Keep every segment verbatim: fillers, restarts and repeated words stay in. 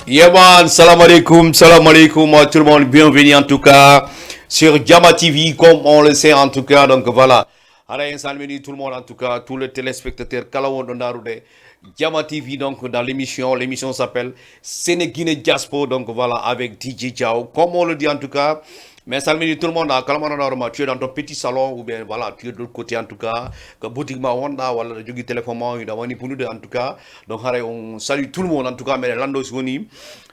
Yeah man, salam alaikum, salam alaikum à tout le monde, bienvenue en tout cas sur Jama T V, comme on le sait en tout cas, donc voilà. Haray, en salmini tout le monde en tout cas, tous les téléspectateurs, kala wonɗo ndarude Jama T V, donc dans l'émission, l'émission s'appelle Sénéguinée Diaspo, donc voilà, avec D J Diao, comme on le dit en tout cas, mais salmini tout le monde, ah, kala mo nana hoore ma, tu es dans ton petit salon ou bien voilà, tu es de l'autre côté en tout cas, ko boutique ma wonɗa walla aɗa jogii téléphone ma, ina wani punude en tout cas, donc haray on salue tout le monde en tout cas, mais lando si woni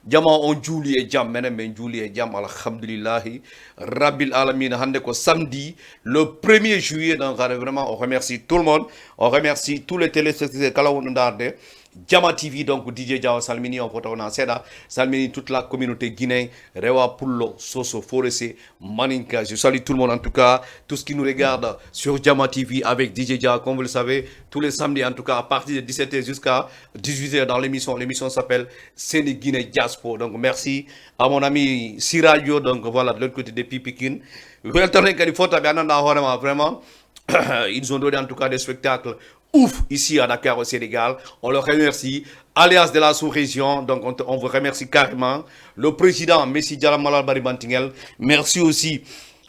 jama on juuli e jam, menen men juuli e jam, alhamdulillahi rabbil alamina. Hannde ko samedi, le premier juillet, donc haray vraiment on remercie tout le monde, on remercie tous les téléspectateurs kala wonɗo ndarude Jama T V, donc D J Diao salmini, on foto wona seeɗa, salmini toute la communauté guinéenne, Rewa, Pullo, Soso, Forestier, Maninka. Je salue tout le monde en tout cas, tout ce qui nous regarde sur Jama T V avec D J Diao, comme vous le savez, tous les samedis en tout cas à partir de dix-sept heures jusqu'à dix-huit heures dans l'émission. L'émission s'appelle Sénéguinée Diaspo. Donc merci à mon ami Siradio, donc voilà, de l'autre côté depuis Pikine. Welcome kadi foto ɓe anndanɗa hoore ma, vraiment ils ont donné en tout cas des spectacles ouf ici à Dakar au Sénégal. On le remercie. Alliance de la sous-région, donc on, te- on vous remercie carrément. Le président Messi Djalamalal Baribantingel, merci aussi.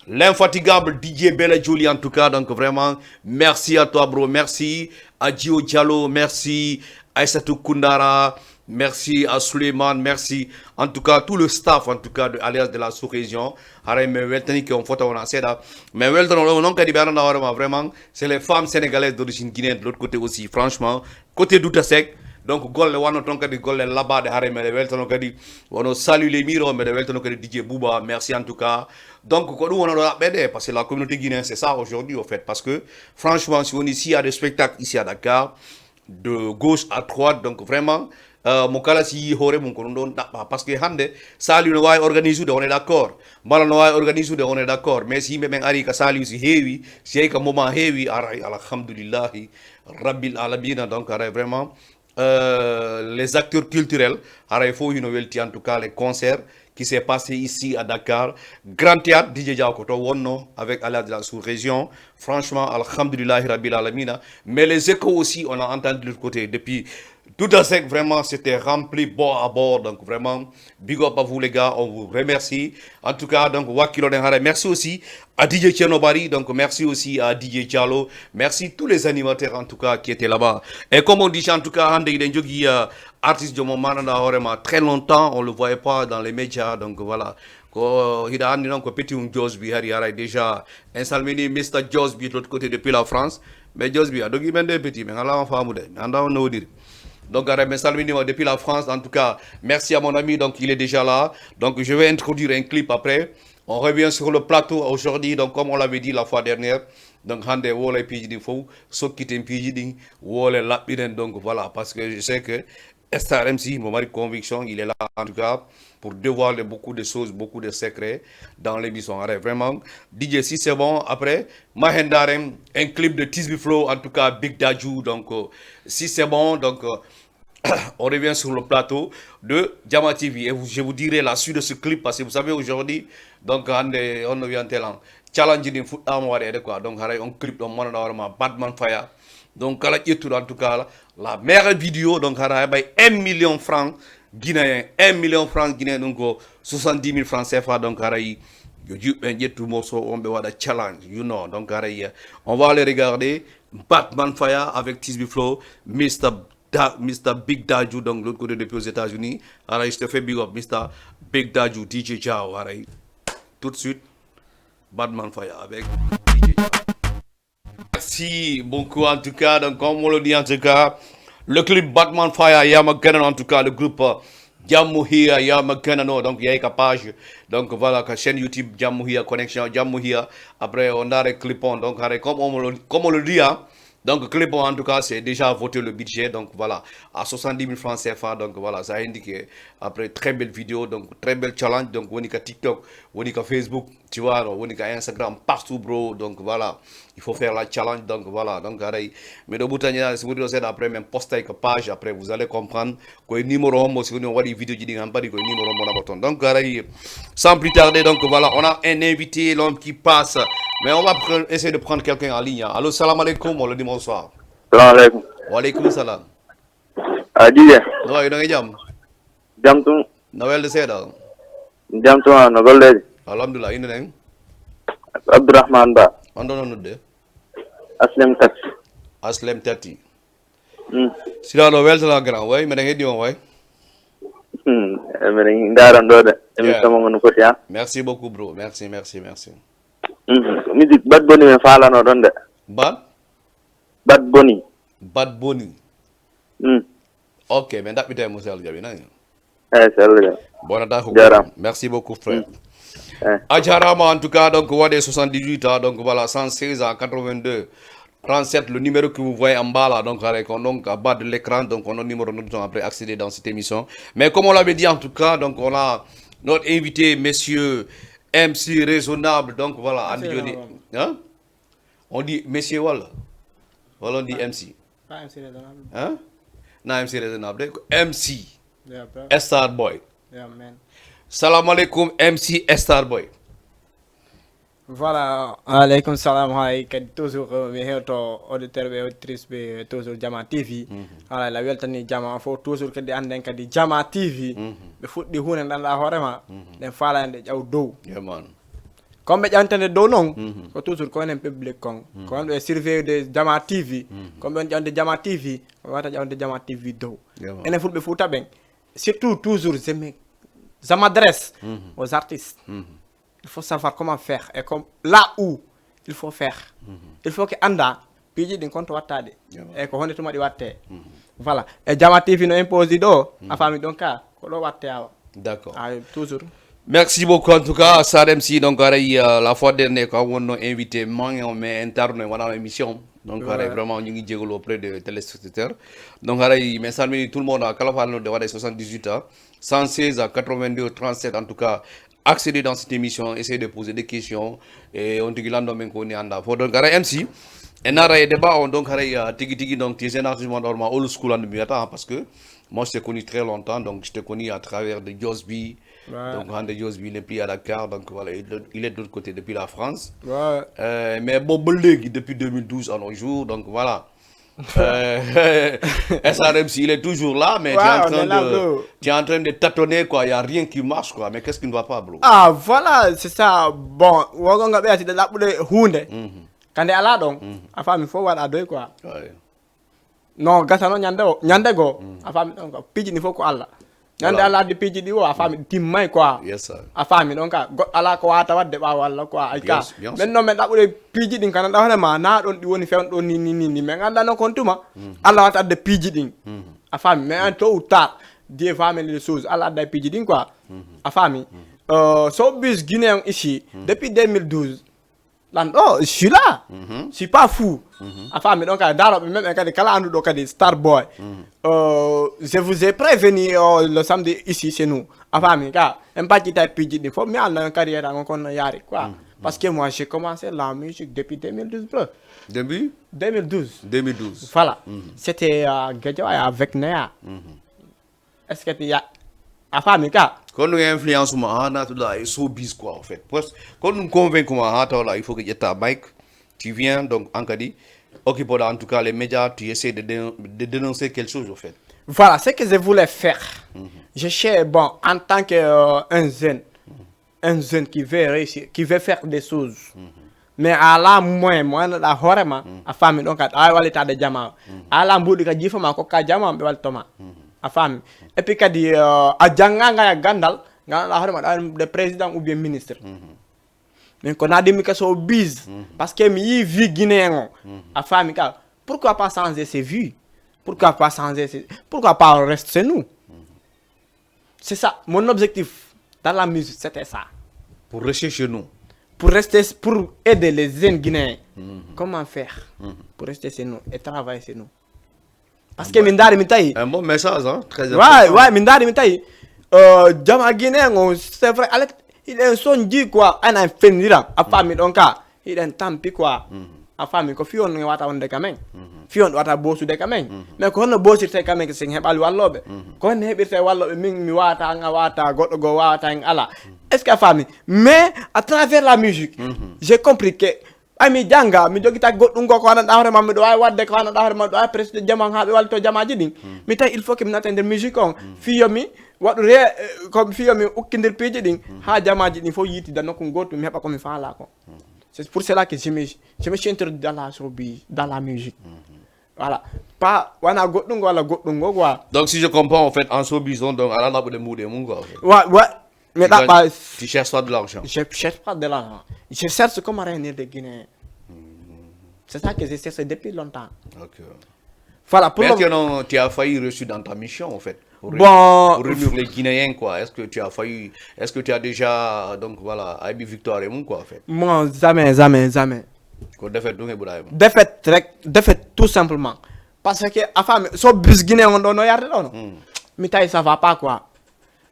L'infatigable D J Bella Jolie, en tout cas, donc vraiment, merci à toi, bro. Merci à Gio Diallo, merci à Aïssatou Koundara, merci à Suleiman, merci en tout cas tout le staff en tout cas de Alliance de la sous-région. Haray mi weltani ke on foto wona seeɗa. Mais weltano ɗo non kadi ɓe anndanɗa hoore ma, vraiment c'est les femmes sénégalaises d'origine guinéenne de l'autre côté aussi, franchement, côté Douta Seck. Donc golle wonno toon kadi, golle laɓaɗe, haray mbeɗa weltano kadi, wonno Saliou Lemiro, mbeɗa weltano kadi D J Bouba, merci en tout cas. Donc ko ɗum woni ɗo ɗaɓɓe ɗe, parce que la communauté guinéenne c'est ça aujourd'hui au fait, parce que franchement si woni s'il y a des spectacles ici à Dakar, de gauche à droite, donc vraiment, euh, mo kala si yii hoore mum ko ɗum ɗon ɗaɓɓa, parce que hannde Saliou no waawi organisude, on est d'accord, mbala no waawi organisude, on est d'accord, mais si yimɓe ɓen ari ka Saliou si heewi, si yehi ka moment heewi, aray alhamdulillahi rabbil alamina. Donc aray vraiment, euh, les acteurs culturels, haray fof hino welti en tout cas les concerts qui s'est passé ici à Dakar, Grand Théâtre, D J Diao ko to wonno avec Alliance de la sous-région. Franchement alhamdulillahi rabbil alamina. Mais les échos aussi, on a entendu de l'autre côté depuis Douta Seck, vraiment c'était rempli bord à bord, donc vraiment big up à vous les gars, on vous remercie. En tout cas donc wakkiloɗen haray, merci aussi à D J Thierno Bari, donc merci aussi à D J Diallo, merci tous les animateurs en tout cas qui étaient là-bas. Et comme on dit en tout cas hannde hiɗen jogii, euh, artiste jomo manana hoore ma, très longtemps on le voyait pas dans les médias, donc voilà. Ko hiɗa anndi noon ko petit um Josby hari haray déjà. En salmini Mister Josby de l'autre côté depuis la France. Mais Josby a dogi men de petit, mais ala on faamude, mi annda on no woniri. Donc haray mi salminima depuis la France, en tout cas merci à mon ami, donc il est déjà là. Donc je vais introduire un clip après. On revient sur le plateau aujourd'hui, donc comme on l'avait dit la fois dernière. Donc hannde woola e piiji ɗin fof, sokkiten piiji ɗin, woole laɓɓiren, donc voilà, parce que je sais que Star M C mo mari conviction, il est là en tout cas pour dévoiler beaucoup de choses, beaucoup de secrets dans l'émission. Haray vraiment, D J si c'est bon, après ma hen ndaren un clip de Tisby Flow, en tout cas Big Dadju, donc euh, si c'est bon, donc euh, on revient sur le plateau de Jama T V et vous- je vous dirai la suite de ce clip, parce que vous savez aujourd'hui, donc hannde on no wiyante lan, challenge ɗin fuɗɗama waɗede quoi, donc haray on clip ɗon manana hoore ma, Batman Fire. Donc kala ƴettuɗo en tout cas la, la meilleure vidéo, donc haray heɓay un million francs guinéen, un million francs guinéen, ɗum ko soixante-dix mille francs C F A. Donc haray yo juɓɓe ƴettu morceau on ɓe waɗa challenge, you know. Donc haray euh, on va aller regarder Batman Fire avec Tisby Flow, Mister Da, Mister Big Dadju, donc l'autre côté depuis aux États-Unis. Haray je te fais big up Mister Big Dadju, D J Diao, haray tout de suite Batman Fire avec D J Diao. Merci beaucoup en tout cas. Donc comme on le dit en tout cas, le clip Batman Fire, Yama Cannon, en tout cas le groupe euh, Jammu Here, Yama Cannon, donc il y a une page, donc voilà, la chaîne YouTube Jammu Here Connection, Jammu Here. Après on a le clip on, donc haray comme on le, comme on le dit, hein, donc clip on en tout cas c'est déjà voté le budget, donc voilà, à soixante-dix mille francs C F A, donc voilà, ça indique après très belle vidéo, donc très belle challenge, donc woni ka TikTok, woni ka Facebook, tu vois, non, woni ka Instagram, partout bro, donc voilà, il faut faire la challenge, donc voilà, donc haray miɗo ɓuta ñaare si woni ɗo seeɗa, après min postay ko page, après vous allez comprendre koye numéro hombo si woni on waɗi vidéo ji ɗin han paɗi koye numéro hombo naɓa toon. Donc haray sans plus tarder, donc voilà, on a un invité, l'homme qui passe, mais on va prendre- essayer de prendre quelqu'un en ligne, hein. Allô, salam alaikum, on le dit bonsoir. Salam alaikum. Wa alaikum salam. A D J. No wayi, no e jam? Jam tun. No welde seeɗa. Jam tuma, no golleeji? Alhamdulillah, inde nen? Abdourahmane Ba. On ɗon noddude? Aslem Tati. Aslem Tati. Mm. Sila ɗo weltana grand way, meɗen heɗi on way. Hmm, eh, meɗen ndaran ɗo de. Émission mon no foti ha. Merci beaucoup bro. Merci, merci, merci. Hmm. Musique Bad Bunny men faalano ɗon de. Bad? Bad Bunny. Bad Bunny. Hmm. Ok, mais ɗaɓɓita e mo sel jaɓi nani. Eh, sel jaɓi. Bonata ko. Jaram. Merci beaucoup frère. Eh. A jarama en tout cas, donc waɗe soixante-dix-huit ans, donc voilà, cent seize à quatre-vingt-deux trente-sept, le numéro que vous voyez en bas là, donc avec donc en bas de l'écran, donc on a le numéro, nous allons après accéder dans cette émission. Mais comme on l'avait dit en tout cas, donc on a notre invité, monsieur M C Raisonnable, donc voilà, Monsieur Andy Johnny. Raisonnable. Hein? On dit monsieur, voilà. Voilà, on dit M C. Pas M C Raisonnable. Hein? Non, M C Raisonnable, M C. Yeah, bro. Star Boy. Yeah, man. Salam alaikum, M C Star Boy. Voilà, aleykum salam. Hay kadi toujours, euh, mi hewto auditeur ɓe, auditrice ɓe toujours Jama T V. Voilà, la weltani Jama fof toujours kadi, anden kadi Jama T V. Ɓe fuɗɗi hunde ɗanɗa hoorema. Ɗen faalande ƴaw dow. Yeah, man. Comme ɓe ƴantande dow noon, ko toujours ko enen public kon. Ko wonɓe surveille de Jama T V. Comme ɓe on ƴawde Jama T V, ko wata ƴawde Jama T V dow. Yeah, man. Enen fulɓe Fuuta ɓen, surtout toujours, je me, je m'adresse aux artistes. Il faut savoir comment faire et comme là où il faut faire. Il faut que anda piiji ɗin konto wattaɗe. Yeah, man. E ko honde tuma ɗi watte. Voilà. E Jama T V no impose ɗo, a faami ɗon ka, ko ɗo watte awa. D'accord. Ay, toujours. Merci beaucoup en tout cas, Star M C. Donc, aray, euh, la fois dernière, quand on a invité, mais on met un tard, on a une émission. Donc, aray, vraiment, nous avons auprès de téléspectateurs. Donc, aray, mais ça, tout le monde a calafal de soixante-dix-huit ans, cent seize à quatre-vingt-deux trente-sept, en tout cas, accéder dans cette émission, essayer de poser des questions, et on te guilando men ko ni anda. Faut donc, aray, M C, et nara et débat, on donc, aray, euh, tigi tigi, donc, tu sais, normal, old school, and parce que moi, je t'ai connu très longtemps, donc je t'ai connu à travers de Josby. Ouais. Donc, Hande Josby, il n'est plus à Dakar, donc voilà, il, il est de l'autre côté depuis la France. Ouais. Euh, mais bon, bon, légui, depuis deux mille douze à nos jours, donc voilà. Euh, S R M C, il est toujours là, mais tu es en Ouais, on train est là, de, bro. Tu es en train de tâtonner, quoi. Il n'y a rien qui marche, quoi. Mais qu'est-ce qui ne va pas, bro? Ah, voilà, c'est ça. Bon, wogonga ɓe ati ɗaɓɓude hunde. Kande ala ɗon. A faami fof waɗa doy quoi. Ouais. No gasa no ñande o, ñande goo. A faami ɗon ko piiji ɗi fof ko Allah. Ñande Voilà. Allah addi piiji ɗi o, a faami ɗi timmay quoi. Yes, sir. A faami ɗon ka, goɗɗo ala ko wata wadde ɓaawo Allah quoi. Ay ka, Bien sûr, bien sûr. Men ɗon men ɗaɓɓude piiji ɗin kana ɗa hoore ma, na ɗon ɗi woni fewn ɗon ni, ni, ni, ni. Men anda noon kon tuma, Allah wata adde piiji ɗin. A faami, mais en tôt ou tard, Dieu va amener les choses. Allah adda piiji ɗin quoi. A faami. Euh, so bis Guinéen ici, depuis deux mille douze, lan ɗo, je suis là. Je suis pas fou. A faami ɗon kadi, daroɓe men ɓen kadi, kala annduɗo kadi Star Boy. Euh, je vous ai prévenu, euh, le samedi ici chez nous. A faami ka, en pacci tawi piiji ɗi fof, mi anda carrière an kon no yaari quoi. Parce que moi, j'ai commencé la musique depuis deux mille douze, bro. Depuis Deux mille douze. deux mille douze. Voilà. C'était, euh, Guédiawaye avec Néa. Est-ce que tu as, a faami ka? Kon ɗum influence ma ha natuɗa e showbiz quoi, en fait. Parce que kon ɗum convaincu ma ha tawla il faut que ƴetta mic, tu viens, donc an kadi occupe en tout cas les médias, tu essaies de, dé- de dénoncer quelque chose, en fait. Voilà ce que je voulais faire. Je cherche, bon, en tant que, euh, un jeune, un jeune qui veut réussir, qui veut faire des choses. Mais a ala moyen, moyen ɗa hoore ma, a faami ɗon kadi, a wawi wallitade jama. A ala mbuuɗi ka jiifo ma, kokka jama, ɓe wallito ma. A faami. Et puis kadi, euh, a jannga ngaya gandal, ngana ɗa hoore ma, ɗa de président ou bien ministre. Min ko nadimi ka showbiz. Parce que mi yii vie guinéen o. A faami ka, pourquoi pas changer ses vues? Pourquoi pas changer ses, pourquoi pas rester chez nous? C'est ça, mon objectif dans la musique, c'était ça. Pour rester chez nous. Pour rester, pour aider les jeunes guinéens. Comment faire pour rester chez nous et travailler chez nous? Parce que min ndaari mi tawi. Un bon message, hein, très Ouais, important. Ouais, min ndaari mi tawi. Euh, jama guinéen o, c'est vrai, ala, hiɗen sonji quoi, ana fendiram. A faami ɗon ka, hiɗen tampi quoi. A faami ko fiyon ne wata wonde ka men. Fiyon wata bosude ka men. Mais ko honno bosirte ka men, sen heɓali walloɓe? Ko honno heɓirte walloɓe? Min mi wata an, a wata, goɗɗo go wata en, ala. Est-ce que a faami? Mais à travers la musique, j'ai compris que ay mi janga, mi jogita goɗɗum go ko hana ɗa hoore ma, miɗo wawi wadde ko hana ɗa hoore ma, ɗo wawi presque jama ha ɓe wallito jamaji ɗin. Mi tawi il faut que mi nata e nder musique on. Fiyo mi Waɗu re eh, ko mi fiyo mi ukkindir piiji ɗin ha jamaaji ɗin fof yiitida nokku gootu mi heɓa ko mi faalaa ko. C'est pour cela que je me, je me suis introduit dans la showbiz, dans la musique. Voilà. Pas wana goɗɗungo wala goɗɗungo quoi. Donc, si je comprends, en fait, en showbiz, on, donc, ala laɓude mbuuɗe mum, quoi. En fait. Wa wa mi Tu gagnes- ɗaɓɓa Tu cherches pas de l'argent. Je cherche pas de l'argent. Je cherche comment réunir des Guinéens. C'est ça que je cherche depuis longtemps. Ok. Voilà, pour Mais le est-ce que non, tu as failli réussir dans ta mission, en fait, pour, ré- Bon, pour réunir les Guinéens, quoi? Est-ce que tu as failli, est-ce que tu as déjà, donc voilà, ay bi victoire et mon, quoi, en fait? Moi, jamais, jamais, jamais. Ko défaite, donc, Ibrahim. Défaite, rek, défaite, tout simplement. Parce que, a faami, so bis Guinée on ɗo no yarde ɗo no. Mi tawi ça va pas quoi.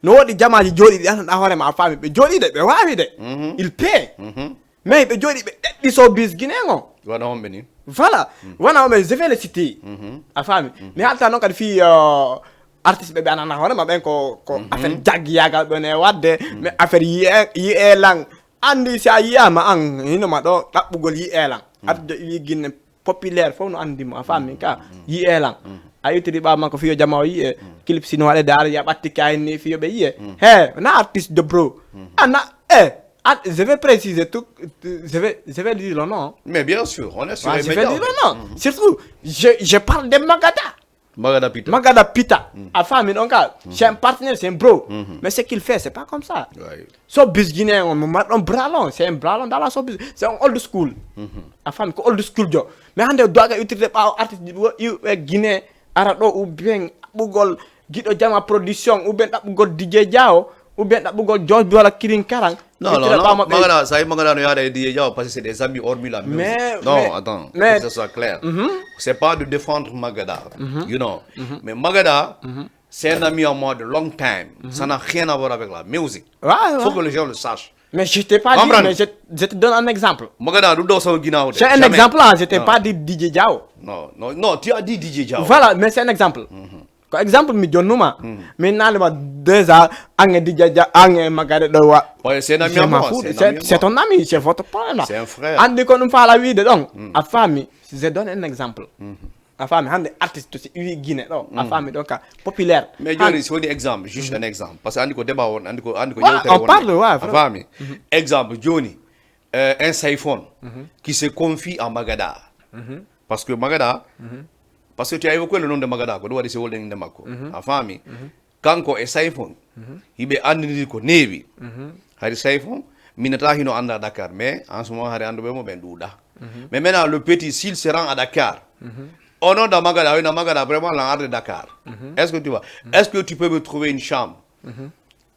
No woodi jamaaji jooɗiiɗi ɗan ɗa hoore ma a faami ɓe jooɗiiɗe ɓe waawi de. Il paie. Mais ɓe jooɗi ɓe ɗeɗɗi so bis Guinée on. Wano homɓe ni. Voilà. Wona o men je vais le citer. A faami. Mi haalta noon kadi fii artiste ɓe ɓe anana hoore ma ɓen ko ko affaire jaggiyagal ɓe ne wadde. Mais affaire yiye yiye lan. Anndi si a yiyaama an hinoma ɗo ɗaɓɓugol yiye lan. Aɗa wi Guinée populaire fof no anndi mo a faami ka yiye lan. A ittiri ɓaawo makko fiyo jama o yiye. Clip si no waɗede ara ya ɓatti kayen ni fiyo ɓe yiye. He na artiste de bro. Ana e ah, je vais préciser tout, je vais, je vais dire le nom. Mais bien sûr, on est sur Ah, les je vais médias. Dire le nom. Surtout, je, je parle de Magada. Magada Pita. Magada Pita. A faami ɗon ka, c'est un partenaire, c'est un bro. Mais ce qu'il fait, c'est pas comme ça. Ouais. So bis Guinée on mo marɗon bralon, c'est un bralon dans la so bis, c'est un old school. A faami ko old school jo. Mais hannde doga ittirde ɓaawo artiste ɗi ɗo iwɓe Guinée ara ɗo ou bien ɗaɓɓugol giɗo jama production ou bien ɗaɓɓugol D J Diawo ou bien ɗaɓɓugol George wala Kirin Karan. Non, non, Ittirde non. ɓaawo maɓɓe. Magada, ça y est, Magada, no yaada e D J Diawo parce que c'est des amis hormis la musique. Mais- Non, mais- attends, mais- que ce soit clair. C'est pas de défendre Magada, you know. Mais Magada, c'est un ami à moi de long time. Ça n'a rien à voir avec la musique. Ouais, ouais. Faut que les gens le sachent. Mais je t'ai pas dit, Comprendre. Mais je, je te donne un exemple. Magada, du dos au Guinée. C'est un exemple, hein, je t'ai pas dit D J Diawo. Non, non, non, tu as dit D J Diawo. Voilà, mais c'est un exemple. Ko exemple mi jonnuma. Min naalima déjà ange D J Diawo ange Magada ɗo wa. Ouais, c'est un ami Je à m'en moi, fous. c'est un C'est ami à c'est moi. Ton ami, c'est votre problème là. C'est un frère. Anndi ko ɗum faala wiide ɗon. A faami, je donne un exemple. A faami hannde artiste si iwi Guinée ɗo. A faami ɗon ka populaire. Mais joni, si woni exemple, juste un exemple. Parce que anndi ko débat on, anndi ko anndi ko Ouais, yewtere on wonde. Parle, ouais, A vraiment. Faami. Exemple, joni, euh, un Saifon qui se confie à Magada. Parce que Magada, parce que tu as évoqué le nom de Magada, ko ɗum waɗi si wolde inde makko. A faami. Kanko e Saifon, hiɓe anndiniri ko neewi. Hari Saifon, minata hino annda Dakar, mais en ce moment, hari annduɓe mo ɓen ɗuuɗa. Mais maintenant, le petit, s'il se rend à Dakar, au nom de Magada, oui, na Magada, vraiment, la arde Dakar. Est-ce que tu vois? Est-ce que tu peux me trouver une chambre?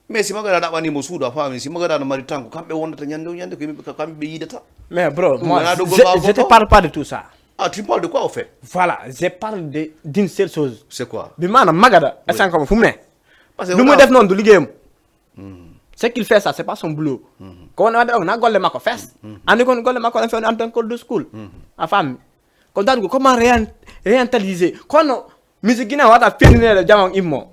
Mais si Magada ɗaɓɓani mo suudu, a faami, si Magada no mari tan ko kamɓe wondata ñande o ñande ko yimɓe kamɓe ɓe yiidata. Mais bro, moi, Voilà, donc, je, on va je te encore. Parle pas de tout ça. Ah, tu parles de quoi au fait? Voilà, je parle de d'une seule chose. C'est quoi? Bi maanaam Magada, est-ce que ko fu mu ne? Parce que Lu muy wona- def noonu du liggéeyam. Ce qu'il fait ça, c'est pas son boulot. Ko wona wadde ɗon na golle makko fes. Anndi kon golle makko ɗen fewni en tant que old school. A faami. Ko daɗgo comment réen- réentaliser kono musique Guinée waɗa fenninede jamam immo.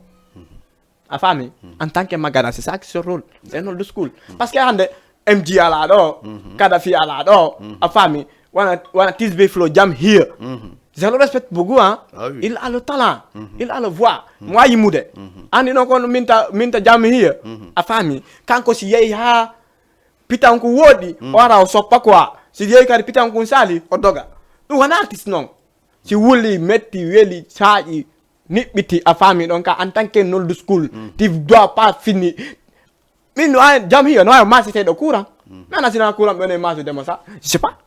A faami. En tant que Magada, c'est ça qui se rôle. C'est un old school. Parce que hannde M G ala ɗo, Kadafi ala ɗo, a faami. Wana wana Tisbe Flow jam here. Je le respecte beaucoup, hein. Ah oui. Il a le talent, il a le voix. Mo wawi yimude. Anndi noon kono minta minta jam here. A faami. Kanko si yehi ha pitanku woɗi, o ara o soppa quoi. Si yehi kadi pitanku sali, o doga. Ɗum wona artiste noon. Si wuli, metti, weli, saaƴi, niɓɓiti, a faami ɗon ka en tant que old school. Tu dois pas fini. Min no wawi jam hiyo no wawi masete ɗo courant. Nana sina courant ɓe ne masudemo sa. Je sais pas.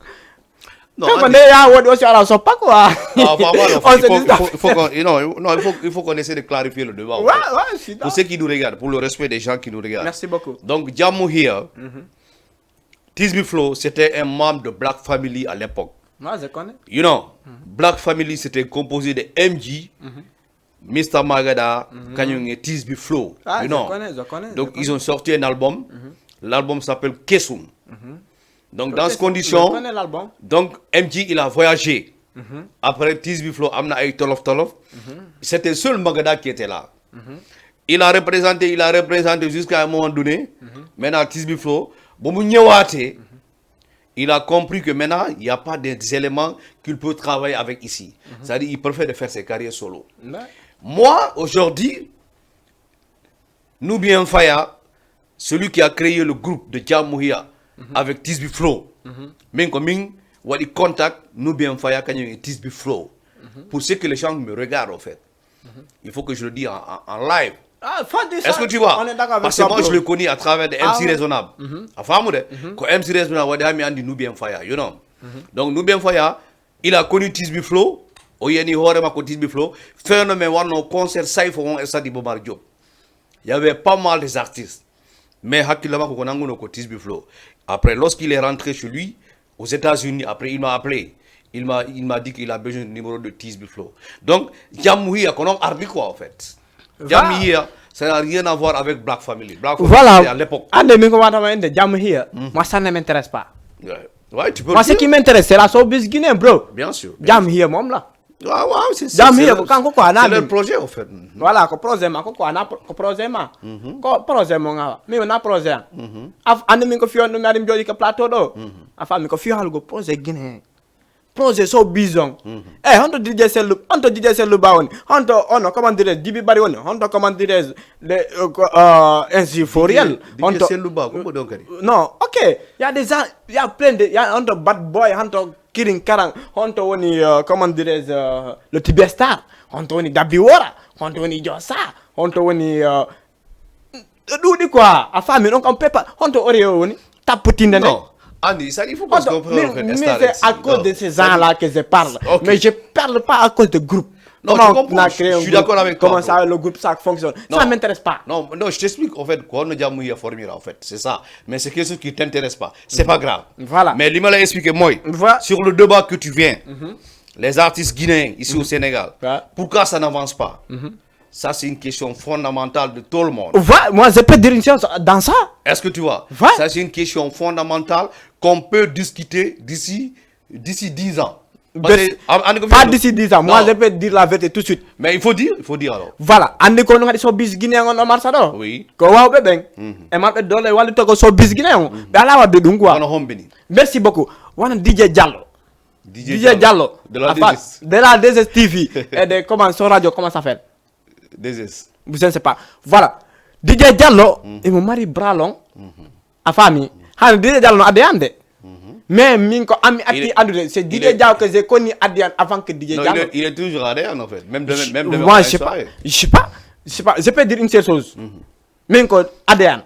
Non, Kanko anndi- nde ya woɗi aussi ala soppa quoi. Ah, faut, faut, On il se faut, dit il faut, il faut qu'on- non, non, il faut, il faut qu'on essaie de clarifier le débat. En Ouais, fait. Ouais, je suis Pour d'accord. Ceux qui nous regardent, pour le respect des gens qui nous regardent. Merci beaucoup. Donc, Jamu here, Tisbi Flow, c'était un membre de Black Family à l'époque. Moi, je connais. You know, Black Family, c'était composé de M G, Mister Magada, Kanyong et Tisbi Flow. Ah, You je know. Connais, je connais. Donc, Je ils ont sorti un album. L'album s'appelle Kesum. Donc, dans ces Je conditions, Connais l'album. Donc, M G, il a voyagé. Après, Tisbi Flow, amna ay tolof tolof. C'était seul Magada qui était là. Il a représenté, il a représenté jusqu'à un moment donné. Maintenant, Tisbi Flow, bon, mu ñëwaatee, il a compris que maintenant, il n'y a pas des éléments qu'il peut travailler avec ici. C'est-à-dire, il préfère de faire ses carrières solo. Ouais. Moi, aujourd'hui, Nubian Fire, celui qui a créé le groupe de Jamuhia avec Tisby Flow. Min ko min waɗi contact Nubian Fire kañum e Tisby Flow. Pour ceux que les gens me regardent, en fait, il faut que je le dise en, en- en live. Ah, fan de Est-ce ça, que tu vois? On est d'accord avec Parce que toi, moi, je bro. Le connais à travers des M C Ah, ouais. Raisonnables. A faamude? Ko M C Raisonnables waɗi haa mi anndi Nubian Fire, you know. Donc, Nubian Fire, il a connu Tisby Flow. O yani hoore makko Tisby Flow. Phénomène wonno concert Saifo on e stade Iba Mar Diop. Il y avait pas mal des artistes. Mais hakkille makko ko nannguno ko Tisby Flow. Après, lorsqu'il est rentré chez lui, aux États-Unis, après, il m'a appelé. Il m'a, il m'a dit qu'il a besoin du numéro de Tisby Flow. Donc, Jamuhia, ko noon ardi quoi, en fait. Jamuhia, ça n'a rien à voir avec Black Family. Black Family, Voilà. C'était à l'époque. Ande min ko watama inde Jamuhia. Moi, ça ne m'intéresse pas. Ouais. Ouais, tu peux Moi, le ce dire. Qui m'intéresse, c'est la showbiz guinéen, bro. Bien sûr. Bien sûr. Jamuhia moom la. Ah, ouais, c'est c'est- Jamuhia c'est ko le- kanko quoi, c'est ana leur min. Projet, en fait. Voilà, ko projet ma ko quoi, ana pro- ko projet ma. Ko projet mo ngawa. Mi wona projet am. Af ande min ko fiyon ɗum aɗum jooɗi ko plateau ɗo. A faami ko fiyo halgo projet guinéen. Projet showbiz on. E honto D J Sellu, honto D J Sellu ba woni. Honto ono comment dirais Dibi Bari woni. Honto comment dirais le euh, co- euh, ainsi Foriel. D J Sellu Ba, ko ɗon kadi. Non, ok. Il y a des gens, il y a plein de, il y a honto Bad Boy, honto Kirin Karang, honto woni euh, comment dirais euh, le Tibia Star, honto woni Dabbi Wora, honto woni Josa, honto woni euh, ɗuuɗi quoi. A faami, donc on peut pas, honto Oreo woni tapputinde nde. Non. Andy, ça, il faut qu'on se Honto comprenne, en fait, mais Star c'est X. À cause de ces gens-là que je parle. Ok. Mais je parle pas à cause de groupe. Non, Comment je comprends, on a je- créé je un suis groupe, d'accord avec toi, comment bro. Ça, le groupe, ça fonctionne. Non. Ça m'intéresse pas. Non, non, je t'explique, en fait, quoi, on a déjà mouillé à formir, en fait, c'est ça. Mais c'est quelque chose qui t'intéresse pas. C'est pas grave. Voilà. Mais li ma lay expliquer mooy, Voilà. Sur le débat que tu viens, les artistes guinéens ici au Sénégal, Ouais. Pourquoi ça n'avance pas? Ça, c'est une question fondamentale de tout le monde. Voilà, moi, je peux dire une chose dans ça. Est-ce que tu vois? Ouais. Ça, c'est une question fondamentale qu'on peut discuter d'ici d'ici dix ans. Bes- que, en- en- Pas d'ici dix ans. Moi, Non. Je peux dire la vérité tout de suite. Mais il faut dire, il faut dire alors. Voilà, andi ko no ngadi showbiz guinéen on o marsa ɗo. Oui. Ko wawɓe ɓen. E maɓɓe dole walli to ko showbiz guinéen on. Ɓe ala wadde ɗum quoi. Kono homɓe ni. Merci beaucoup. Wona D J Diallo. D J D J Diallo. De la Enfin, D J S. De la D J S T V. Et de comment son radio, comment ça s'appelle? D J S. Je ne sais pas. Voilà. D J Diallo, il me marie bras long. A faami. Hande D J Diallo no adde hande. Mais min ko ami atti Il est- andude, c'est il D J est- Diallo que j'ai connu adde avant que D J Non, il Diallo. Est, il est toujours à Rennes, en fait. Même demain, même demain, Moi, on je a sais pas. soirée. Je sais pas. Je sais pas. Je peux dire une seule chose. Min ko adde an.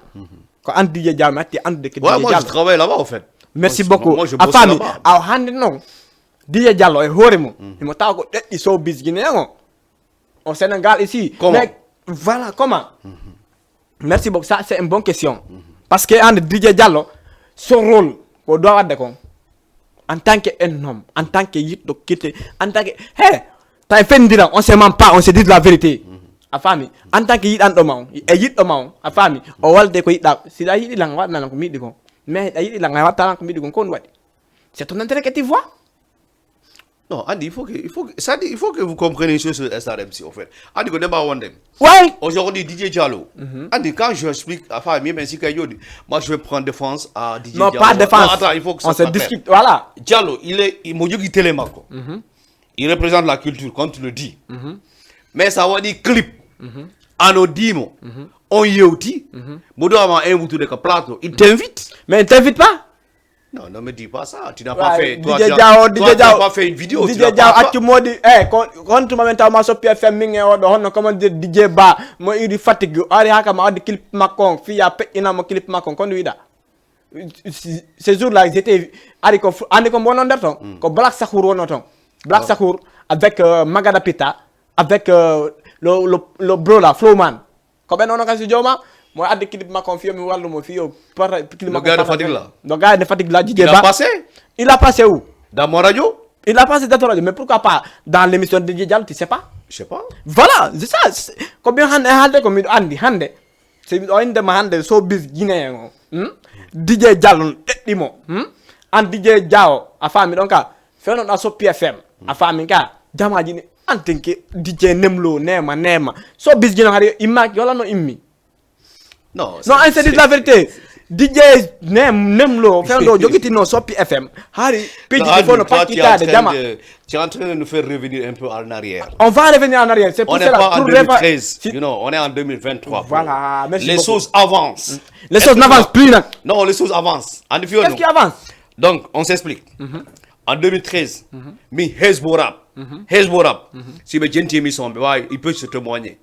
Ko an D J Diallo mi atti andude que Ouais, D J moi, je Diallo. Travaille là-bas, en fait. Merci Moi, je- beaucoup. Moi, je A bosse faami, là-bas. Aw hande non. D J Diallo e hoore mum. Himo tawa ko ɗeɗɗi showbiz guinéen o. Au Sénégal ici. Comment? Mais voilà, comment? Merci beaucoup. Ça, c'est une bonne question. Parce que en D J Diallo, son rôle, ko doit wadde kon. En tant que un homme, en tant que yiɗɗo kite, en tant que, hey, tawi fendiran, on se ment pas, on se dit la vérité. A faami? En tant que yiɗanɗo ma on, e yiɗɗo ma on, a faami? O walde ko yiɗɗa, si a yiɗi lan, waɗana lan ko mi yiɗi kon. Mais a yiɗi lan, a watta lan ko mi yiɗi kon, ko on waɗi. C'est ton intérêt que tu vois. Non, Andy, il faut que, il faut que, ça dit, il faut que vous compreniez une chose sur S R M C, en fait. Andy, ko débat wonde. Ouais. Aujourd'hui, D J Diallo. Andy, quand je explique, enfin, même ainsi que Yodi, moi, je vais prendre défense à D J Non, Diallo. Pas défense. Non, attends, il faut que ça On se soit clair. Discute, voilà. Diallo, il est, il m'a dit qu'il est Mako. Il représente la culture, comme tu le dis. Mais ça va dire clip. Ano Dimo. On yewti. Bodo ama invité de plateau. Il t'invite. Mais il t'invite pas. Non, ne me dis pas ça. Tu n'as pas Ouais, fait, toi, D J tu as- Diaw, toi, D J tu n'as Diaw. pas fait une vidéo. Tu D J n'as Diaw pas- accu modi, eh, ko honto ma men taw ma soppi F M min e oɗo honno comment dire D J Ba mo iri Fatick, ari haka ma addi clip makko on, fiya peƴƴina mo clip makko on, kono wiɗa. Ce jour là, j'étais, ari ko fu- andi ko mbono nder ton, ko Black Sahour wono ton. Black Sahour avec euh, Magada Pita, avec euh, le, le, le bro là, Flowman. Ko ɓen ono kasi joma, mo addi clip makko on fiyo mi wallu mo fiyo para clip Le gars de Fatick là. Le gars de Fatick là, D J Il a Ba. passé Il a passé où? Dans mon radio. Il a passé dans ton radio, mais pourquoi pas dans l'émission de D J Diallo, tu sais pas? Je sais pas. Voilà, c'est ça. C'est- Ko bien hande hande ko miɗo andi hande. C'est o inde ma hande showbiz guinéen o. Hmm? D J Diallo ɗeɗɗi mo. Hmm? An D J Diaw, a faami ɗon ka. Fewno ɗa soppi F M. A faami ka. Jamaji ni an tenke D J Nemlo nema nema. Showbiz guinéen hari imma wala no immi. Non, Non, on se dit la vérité. DJ Nem, Nemlo, fewndo jogitino Soppi F M. Hari, piji fof no pakkitaade jama. Tu es en train de nous faire revenir un peu en arrière. On va revenir en arrière. C'est pour cela, pour revenir. On n'est pas en deux mille treize. You know, on est en deux mille vingt-trois. Voilà, merci beaucoup. Les choses avancent. Les choses n'avancent plus, non. Non, les choses avancent. Qu'est-ce qui avance? Donc, on s'explique. En deux mille treize, min Hezbo Rap, Hezbo Rap, si ɓe jenti émission ɓe wawi, il peut se témoigner.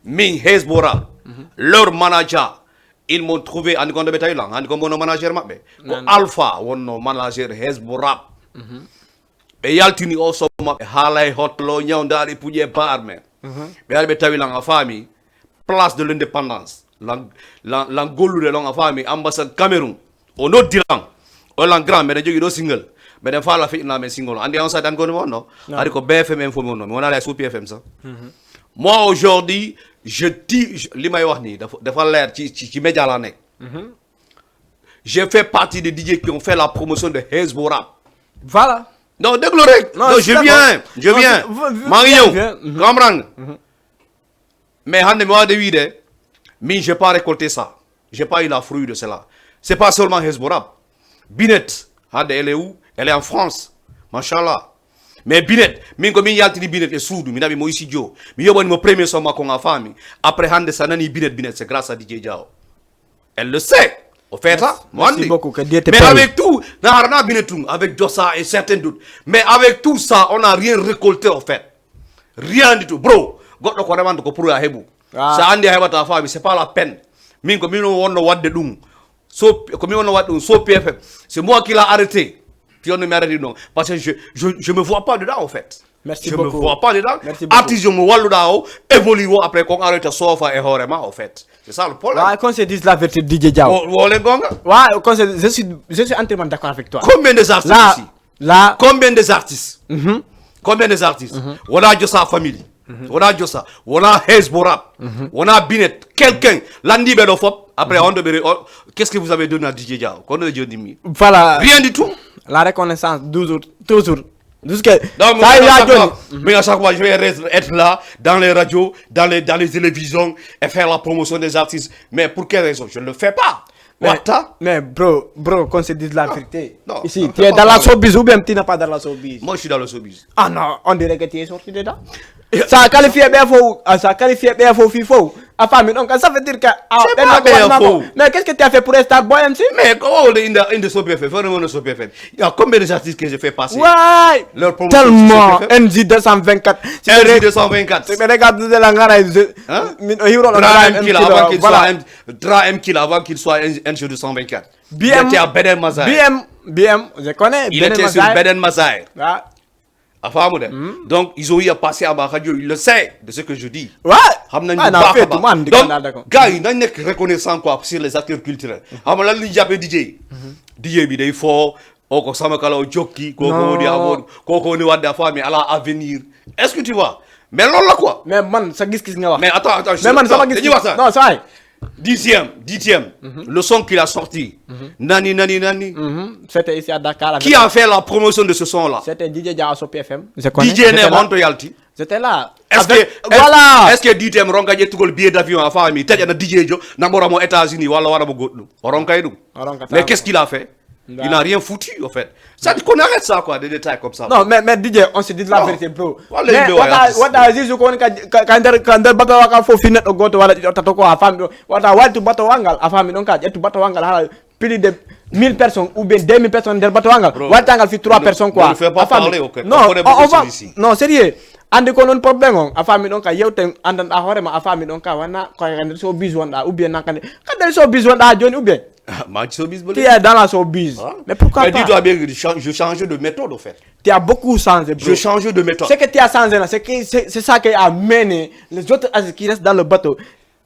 Min Hezbo Rap, leur manager, ils m'ont trouvé, andi ko nde ɓe tawi lan, andi ko mbono manager maɓɓe ko Alpha wonno manager Hezbo Rap. Ɓe yaltini o somo maɓɓe haala e hotel o ñawdaari puƴe barme. Ɓe ari ɓe tawi lan, a faami, place de l'indépendance lan, lan, lan gollude ɗon, a faami, ambassade Cameroun. O noddi lan, o lan grand, mbeɗen jogii ɗo single, mbeɗen faala feƴƴinaa men single o. Andi on sati an koni wonno? Hari ko B F M info mi wonno, mi wonaa la Soppi F M sax. Moi aujourd'hui, je dis, li may wax nii dafa, dafa leer ci, ci, ci média laa nekk. J'ai fait partie des DJ qui ont fait la promotion de Hezbo Rap. Voilà. Non, déglu rek. Non, je viens, je viens. Maa ngi ñëw. Comprendre nga? Mais hande mi waawde wiide, min, j'ai pas récolté ça. J'ai pas eu la fruit de cela. C'est pas seulement Hezbo Rap. Binet, hande, elle est où? Elle est en France. Machallah. Mais Binet, min ko min yaltini Binet e suudu, mi naɓi mo studio. Mi yoɓani mo premier son makko, a faami. Après hande, sa nani Binet, Binet, c'est grâce à DJ Diaw. Elle le sait. O feeta, mo andi. Mais avec tout, na harana Binet tun, avec Jossa et certains d'autres. Mais avec tout ça, on n'a rien récolté, au fait. Rien du tout. Bro, goɗɗo ko remanta ko pour a heɓu. Sa andi a heɓata, a faami, c'est pas la peine. Min ko min wonno wadde ɗum. So, ko min wonno wadde ɗum, Soppi F M. C'est moi qui l'a arrêté. Fiyonno mi arrêté ɗum. Parce que je, je, je me vois pas dedans, au fait. Merci beaucoup. Je me vois pas dedans. Merci beaucoup. Artiste mo walluɗa o évolue o, après kon arrêté sofa e hoore ma, au fait. C'est ça le problème. Wa, qu'on se dise la vérité, DJ Diaw. Wole gonga. Wa, qu'on se, je suis, je suis entièrement d'accord avec toi. Combien des artistes ici? Là, combien des artistes? Combien des artistes? Wona Jossa family. Wona Jossa, wona Hezbo Rap, wona Binet, quelqu'un. Landiɓe ɗo fop. Après, on devrait, on, qu'est-ce que vous avez donné à DJ Diaw? Kono ɓe joni mi. Voilà. Rien du tout. La reconnaissance, toujours, toujours. Jusque donc, ça, moi, à chaque fois, mais à chaque fois, je vais être, être là, dans les radios, dans les, dans les télévisions, et faire la promotion des artistes. Mais pour quelle raison? Je ne le fais pas. Mais, mais bro, bro, qu'on se dise la vérité. Non, ici, tu es dans la showbiz ou bien tu n'es pas dans la showbiz? Moi, je suis dans le showbiz. Ah non, on dirait que tu es sorti dedans. Ça a qualifié bien faux, ah, ça a qualifié bien faux, faux. A faami, donc ça veut dire que, ah, c'est pas bien faux. Mais qu'est-ce que tu as fait pour Star Boy M C? Mais comment on est in the, in the Soppi F M? Vraiment, le Soppi F M. Il y a combien d'artistes que j'ai fait passer? Ouais. Leur promotion sur Soppi F M. Tellement, N J deux cent vingt-quatre. N J deux cent vingt-quatre. C'est vrai, regarde de la ngara, je, hein? Min o hiwro la Dra M Killa, avant qu'il soit M, Dra M Killa, avant qu'il soit N J deux cent vingt-quatre. B M, il était à Beden Mazaire. B M, B M, je connais. Il était sur Beden Mazaire. Ah. A faamude? Donc, ils ont eu à passer à ma radio, il le sait de ce que je dis. Ouais. Xam nañ bu baax a baax. Donc, gars yi nañ nekk reconnaissant quoi sur les acteurs culturels. Xam nga lan li ñu jàppee D J? D J bi day foo, o ko sama kala o jokki, koko woni amoon, koko woni wadde a faami ala avenir. Est-ce que tu vois? Mais loolu la quoi. Mais man, sa gis-gis nga wax. Mais attends, attends, mais man, sama gis-gis, dañuy waxtaan. Non, ça. Dixième, dixième, le son qu'il a sorti. Nani, nani, nani. C'était ici à Dakar. Qui a fait la promotion de ce son-là? C'était D J Diaw Soppi F M. Je connais. D J Nemo, on te yalti. J'étais là. Est-ce que, voilà, est-ce que D J M ronka ƴettugol billet d'avion a faami, taƴana D J jo, naɓora mo États-Unis walla waɗa mo goɗɗum? O ronkay ɗum. Mais qu'est-ce qu'il a fait? Il n'a rien foutu, au fait. Ça, qu'on arrête ça, quoi, des détails comme ça. Non, mais, mais D J, on se dit la vérité, bro. Mais wata, wata juge ko woni ka, ka, ka nder, ka nder bato wa ka fof fi neɗɗo goto walla ɗiɗo tato ko a faami ɗo. Wata waltu bato wa ngal, a faami ɗon ka, ƴettu bato wa ngal hala plus de mille personnes ou bien deux mille personnes nder bato wa ngal. Walta ngal fi trois personnes quoi. Ne nous fais pas parler, ok. Non, on va, non, sérieux. Andi ko non problème on, a faami ɗon ka yewte andanɗa hoore ma, a faami ɗon ka wana ko ka nder showbiz wonɗa ou bien nan ka nder, ka nder showbiz wonɗa joni ou bien? Ah, ma showbiz. Tu es dans la showbiz. Hein? Mais pourquoi pas? Mais dis-toi bien que je change, je change de méthode, au fait. Tu as beaucoup changé, bro. Je change de méthode. Ce que tu as changé là, c'est que c'est, c'est ça qui a mené les autres artistes qui restent dans le bateau,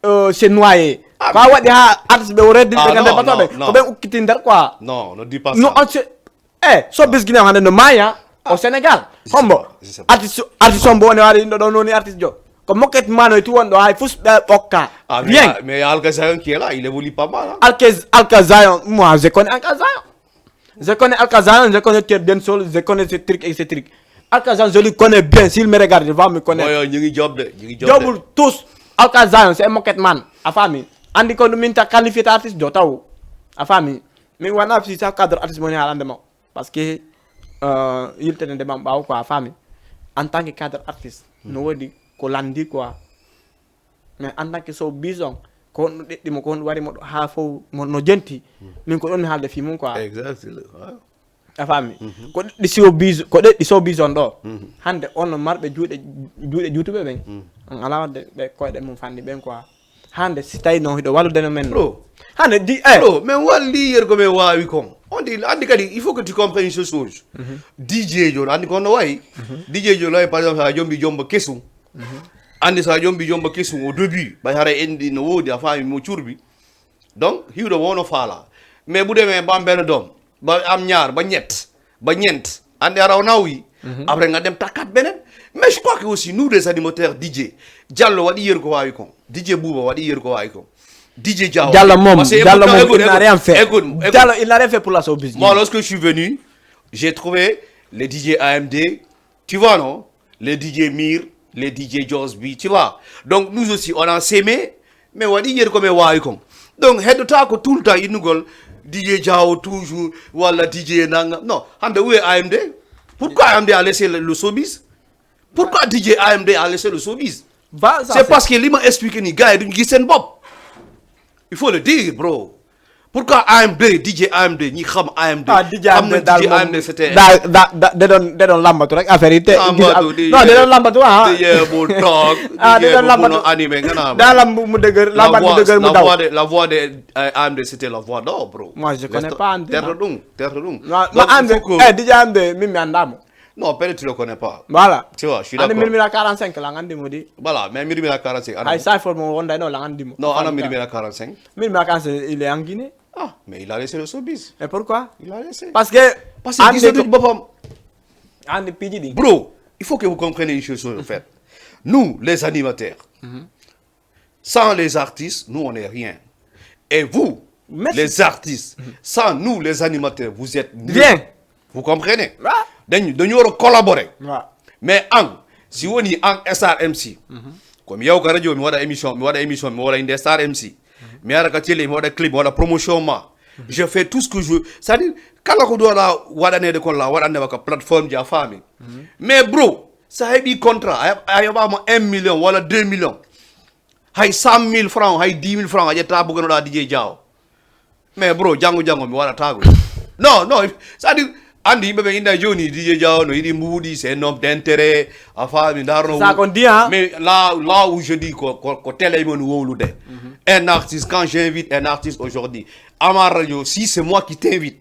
euh, se noyer. Ah, ko a waɗi ha artiste ɓe o reddi ɓe gande bateau ɓe. Ko ɓen ukkiti nder quoi. Non, ne dis pas ça. Non, on se, eh, showbiz Guinée hande no maya au Sénégal. Hombo artiste, artiste hombo woni wari ɗo ɗo noni artiste jo. Ko moket mano e tu wonɗo hay fus ɓe ɓokka. Ah, mais, bien. Mais Alka Zion qui est là, il évolue pas mal, hein. Alka, Alka Zion, moi, je connais Alka Zion. Je connais Alka Zion, je connais Ter Densol, je connais ce truc et ce truc. Alka Zion, je le connais bien. S'il me regarde, il va me connaître. Yo, yo, ñu ngi job de, ñu ngi job de. Jobul tous. Alka Zion, c'est un moket man. A faami. Andi ko ɗum min ta qualifié ta artiste jo taw. A faami? Min wona fi sa cadre artiste mo ni haalande ma. Parce que euh, yiltene nde mam ɓaawo quoi, a faami? En tant que cadre artiste, no woodi ko landi quoi. Mais en tant que so bison, ko honno ɗeɗɗi mo, ko honno wari mo ɗo haa fof mo no jenti. Min ko ɗon mi haalde fii mum quoi. Exactly. Waaw. A faami? Ko ɗeɗɗi so bison, ko ɗeɗɗi so bison ɗo. Hannde on no marɓe juuɗe juuɗe juutuɓe ɓen. On alaa wadde ɓe koyɗe mum fanni ɓen quoi. Hannde si tawi no hiɗo wallude no men. Bro. Hannde di eh. Bro, mais walli yer ko men waawi kon. On dit, andi kadi, il faut que tu comprennes une seule chose. D J jo, andi kon no wayi. D J jo, là, par exemple, sa jombi jomba kesum. Andi sa jombi jomba kesum au début, ɓay hara endi no woodi, a faami mo curbi. Donc hiwɗo wono faala. Mais bu demee ba am benn doom, ba am ñaar, ba ñett, ba ñeent, andi a raw naw yi. Après nga dem takkat beneen. Mais je crois que aussi nous les animateurs, D J Diallo waɗi yer ko waawi kon, D J Bouba waɗi yer ko waawi kon, D J Diaw. Diallo moom, Parce que Diallo écoute, moom, écoute, il n'a écoute, rien fait. Écoute, écoute. Diallo, il n'a rien fait pour la showbiz. Moi, lorsque je suis venu, j'ai trouvé les D J A M D, tu vois, non? Les D J Mir, les D J Josby, tu vois. Donc nous aussi, on a semé, mais waɗi yer ko men waawi kon. Donc heddotaako tout le temps innugol D J Diaw toujours, walla D J nanga. Non, hannde où est A M D? Pourquoi A M D a laissé le, le showbiz? Pourquoi D J A M D a laissé le showbiz? Ba, ça, C'est parce que li ma expliqué ni, gars yi duñu gis seen bopp. Il faut le dire, bro. Pourquoi A M D, D J A M D, ñi xam A M D? Ah, D J Xam A M D ne daal D J moom A M D c'était daa daa da da doon da doon lambatu rek affaire yi te. Lambatu, Gis- di- non, da doon lambatu ah. di yee bu toog, Ah, di da yee doon bu lambatu. mun a animé nga naan. Daa lamb mu dëgër La lambat mu voix, dëgër mu la daw. Voix de, la voix de euh, A M D c'était la voix d'or, bro. Moi, je connais Laisse- pas A M D, Terre non. Dung, Terre Dung. Ma Donc, ma il ande faut que- eh D J A M D min mi anndaa mo. Non, peut-être tu le connais pas. Voilà. Tu vois, je suis Ande d'accord. Mirmira quarante-cinq la anndi mo di. Voilà, mais Mirmira quarante-cinq, ana Ay sa forme wondayno la anndi mo. Non, ana Mirmira quarante-cinq. Mirmira quarante-cinq il est en Guinée. Ah, mais il a laissé le showbiz. Et pourquoi? Il a laissé. Parce que Parce que ande gisatuñ boppam. Ande piiji ɗi. Bro, il faut que vous compreniez une chose, en fait. Nous, les animateurs, sans les artistes, nous, on n'est rien. Et vous, Merci. Les artistes, sans nous, les animateurs, vous êtes nuls. Rien. Vous comprenez? Ah. Dañu dañu war a collaborer. Waaw. Mais an, si woni an Star M C, comme yow ka radio mi waɗa émission, mi waɗa émission, mi waɗa inde Star M C, mi ara ka télé, mi waɗa clip, mi waɗa promotion ma, je fais tout ce que je veux. C'est-à-dire, kala ko ɗum waɗa waɗaneede kon la waɗande ma ka plateforme ji a faami. Mais bro, sa heɓi contrat, a heɓ- a yoɓama un million wala deux millions, hay cent mille francs, hay dix mille francs a ƴetta buganoɗa D J Diaw. Mais bro, janngo janngo mi waɗata ko. Non, non, c'est-à-dire, andi yimɓe ɓe inda joni D J Diaw no yiɗi mbuuɗi, c'est un homme d'intérêt, a faami, ndarno. Ça qu'on dit, hein? Mais là, là où je dis ko ko, ko télé mon wowlude. Un artiste, quand j'invite un artiste aujourd'hui à ma radio, si c'est moi qui t'invite,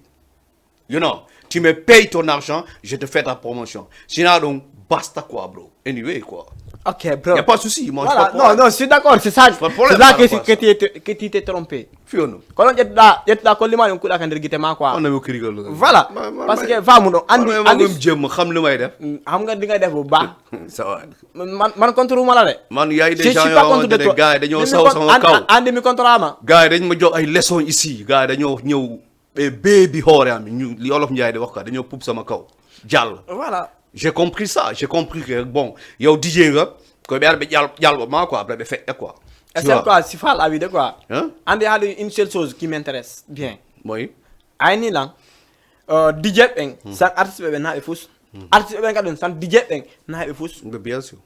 you know, tu me payes ton argent, je te fais ta promotion. Sinon, donc, basta quoi, bro. Anyway, quoi. Ok, bro. Y a pas de souci, moi, Voilà, je suis pas non, non, je suis d'accord, c'est ça. Pas de problème C'est là par que rapport à que ça. tu étais que tu t'es trompé. Fiyono. Kono ƴettuɗa ƴettuɗa ko limani kuɗa ka nder gite ma quoi. On a vu Kirigol. Voilà. Parce que famuɗo andi Andi andi gum jëm xam li may def. Xam nga di nga def bu baax. Ça va. Man man contre ma la de. Man, y a des Je gens suis yoo pas contre xamante de ne toi. Gars yi dañoo Mais saw mi sama kon- kaw. an- andi mi contre ama. Gars yi dañ ma jox ay leçons ici. Gars yi dañoo ñëw, ɓe beebi hoore am, ñu li olof Njaay di wax quoi, dañoo puub sama kaw. Jàll. Voilà. J'ai compris ça. J'ai compris que bon, yow D J nga, ko ɓe ar ɓe ƴal ƴalɓo ma quoi, après ɓe feƴƴa quoi. Et Tu c'est vois? Quoi si fal a wiide quoi. Hein? Andi haali une seule chose qui m'intéresse bien. Mooy. Ayni lan. Euh, D J ɓen san artiste ɓe ɓe naɓe fus. Artiste ɓe ɓen kadi san D J ɓen naɓe fus. Mais bien sûr.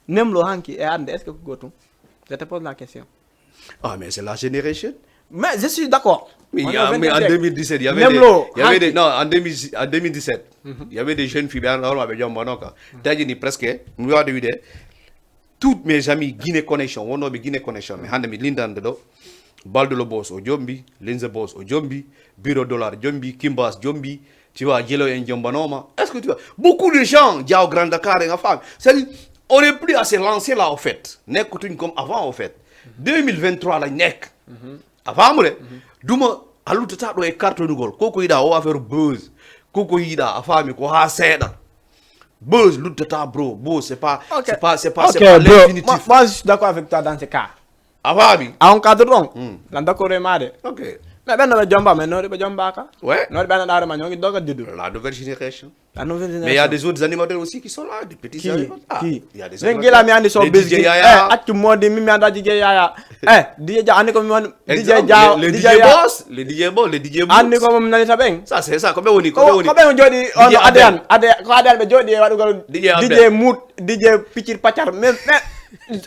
Nemlo hanki e ande est-ce que ko gotum? Je te pose la question. Ah, mais c'est la génération. Mais je suis d'accord. Mais, il y On a- est mais en vingt-deux. deux mille dix-sept, il y avait Même des, lo, il y avait des, hanki. Non, en deux mille, en deux mille dix-sept, il y avait des jeunes filles, bien, normalement, avec John Banoka. T'as dit, presque, nous avons eu des, toutes mes amies Guinée Connection, on a Guinée Connection, mais hande mi Linda Ndedo, Baldo le Boss au Jombi, Linza Boss au Jombi, Bureau Dollar Jombi, Kimbas Jombi, tu vois, Jello et Jombanoma. Est-ce que tu vois? Beaucoup de gens, Diao Grand Dakar et enfin, c'est-à-dire, on n'est plus à se lancer là, au fait. Nekkutuñ comme avant, au fait. Deux mille vingt-trois, la nek. Avant, mu ne, du ma a luttata ɗo e cartonugol. Ko ko yiɗa o affaire buzz. Ko ko yiɗa a faami ko ha seeɗa. Buzz luttata, bro. Buzz, c'est pas, Ok. C'est pas, c'est pas, Ok, c'est pas bro. L'infinitif. Moi, moi, je suis d'accord avec toi dans ce cas. A faami? A on cadre ɗon. Lan d'accord e maade. Ok. Mais ɓen no ɓe jomba, mais noori ɓe jombaka. Ouais. Noori ɓe ana ɗaare ma ñongi doga judu. La nouvelle génération. La nouvelle Mais il y a génération. Des autres animateurs aussi qui sont là, des petits Qui? Animateurs. Ah, Qui? Il y a des Min autres gila mi animateurs. Andi so Les D J biscuit. Yaya. Eh, accu modi min mi anda D J Yaya. Eh, D J Ja andi ko mi won D J Exemple, Ja les, les D J DJ Ja. Boss, les D J Boss, les D J Andi Moods. Ko mum nani taben. Ça, c'est ça. Combien on est Ko Combien on ko est ɓen jooɗi on D J Adean. Ade ko Adean ɓe jooɗi e waɗugol D J Abel. D J Mood, D J Piccir Paccar. Mais mais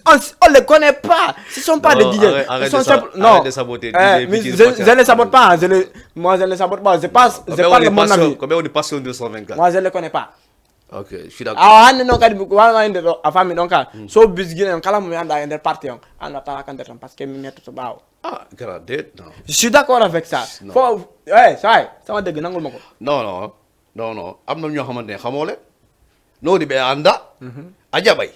on on les connaît pas. Ce sont pas des Non, D J. arrête, arrête Ce sont de sab- simples- non. Arrête de saboter Eh, D J mais Piccir je, Paccar. Je ne sabote pas. Je le, moi je ne sabote pas. Je passe, je Combien on parle est mon Passion- avis. Combien on est Passion deux cent vingt-quatre. Moi je ne le connais pas. Ok, je suis d'accord. Awa hannde noon kadi wawma inde ɗo a faami ɗon ka. So bis Guinée on kala mo mi annda e nder parti on an a tawa ka nder tan parce que mi mettoto ɓaawo. Ah, grand date, non. Je suis d'accord avec ça. Non. Fo eh say sama dégg nangul ma ko. Non, non. Non, non. Am na ñoo xamante ne xamoo leen. Noonu ɓe ànda. A jaɓay.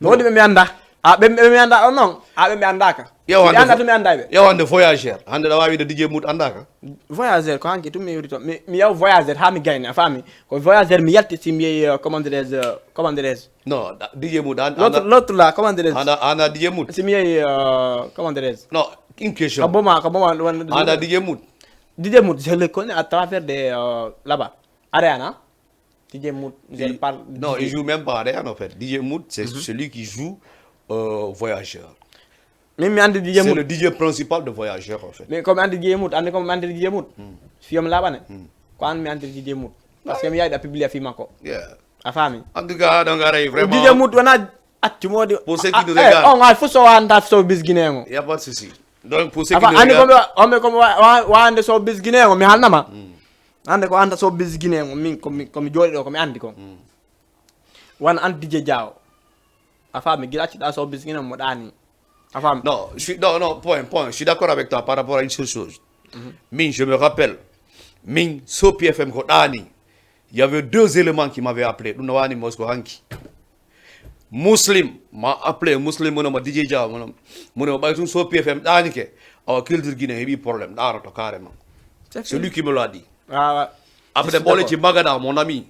No waɗi ɓe mi annda. A ɓe ɓe mi annda on noon. A ɓe mi anndaka. Yow Mi hannde annda fo- to mi annda ɓe. Yow hannde voyageur. Hannde ɗa waawi de D J Mood anndaaka. Voyageur ko hanki tun mi yewti to. Mi mi yaw voyageur ha mi gayni a faami. Ko voyageur mi yalti si mi yehi euh, comment dirais-je euh, comment dirais-je. Non, da- D J Mood an L'autre l'autre là comment dirais-je. Ana ana D J Mood. Si mi yehi euh, comment dirais-je. Non, une question. Ka boma ka boma won. Ana D J Mood. D J Mood je le connais à travers des euh, là-bas. Ariana. D J Mood je Il- parle. Non, il joue même pas rien en fait. D J Mood, c'est celui qui joue euh, voyageur. Min mi anndi D J C'est Mood. Le D J principal de voyageur en fait. Mais comme anndi D J Mood anndi comme anndi D J Mood. Fiyam laɓane. Ko an mi anndi D J Mood. Parce que mi yayɗa publia fi makko. Yeah. A faami. En tout cas, donc, aray, vraiment. D J Mood wona accu modi. Pour ceux qui Ah, nous eh, regardent. On ay fof so wanta so bis Guinée on. Il n'y a pas de souci. Donc, pour ceux qui Afa nous anndi regardent. Komi komi wawande so bis Guinée on mi haalnama. Hannde ko anta so bis Guinée on min komi komi jooɗi ɗo komi anndi kon. Wona an D J Diaw. A faami gila accuɗa so bis Guinée on mo ɗaani. A faami. Non, je suis, non, non, point, point. Je suis d'accord avec toi par rapport à une seule chose. Min, je me rappelle. Min, Sopi F M ko ɗaani. Il y avait deux éléments qui m'avaient appelé. Ɗum no wani Moscou hanki. Muslim m'a appelé, Muslim mu ne ma D J Diaw mu ne ma ɓay tun Sopi F M ɗaanike awa culture Guinée heɓi problème ɗaanoto carrément. C'est lui qui me l'a dit. Ah, Après ɓole ci Magada mon ami.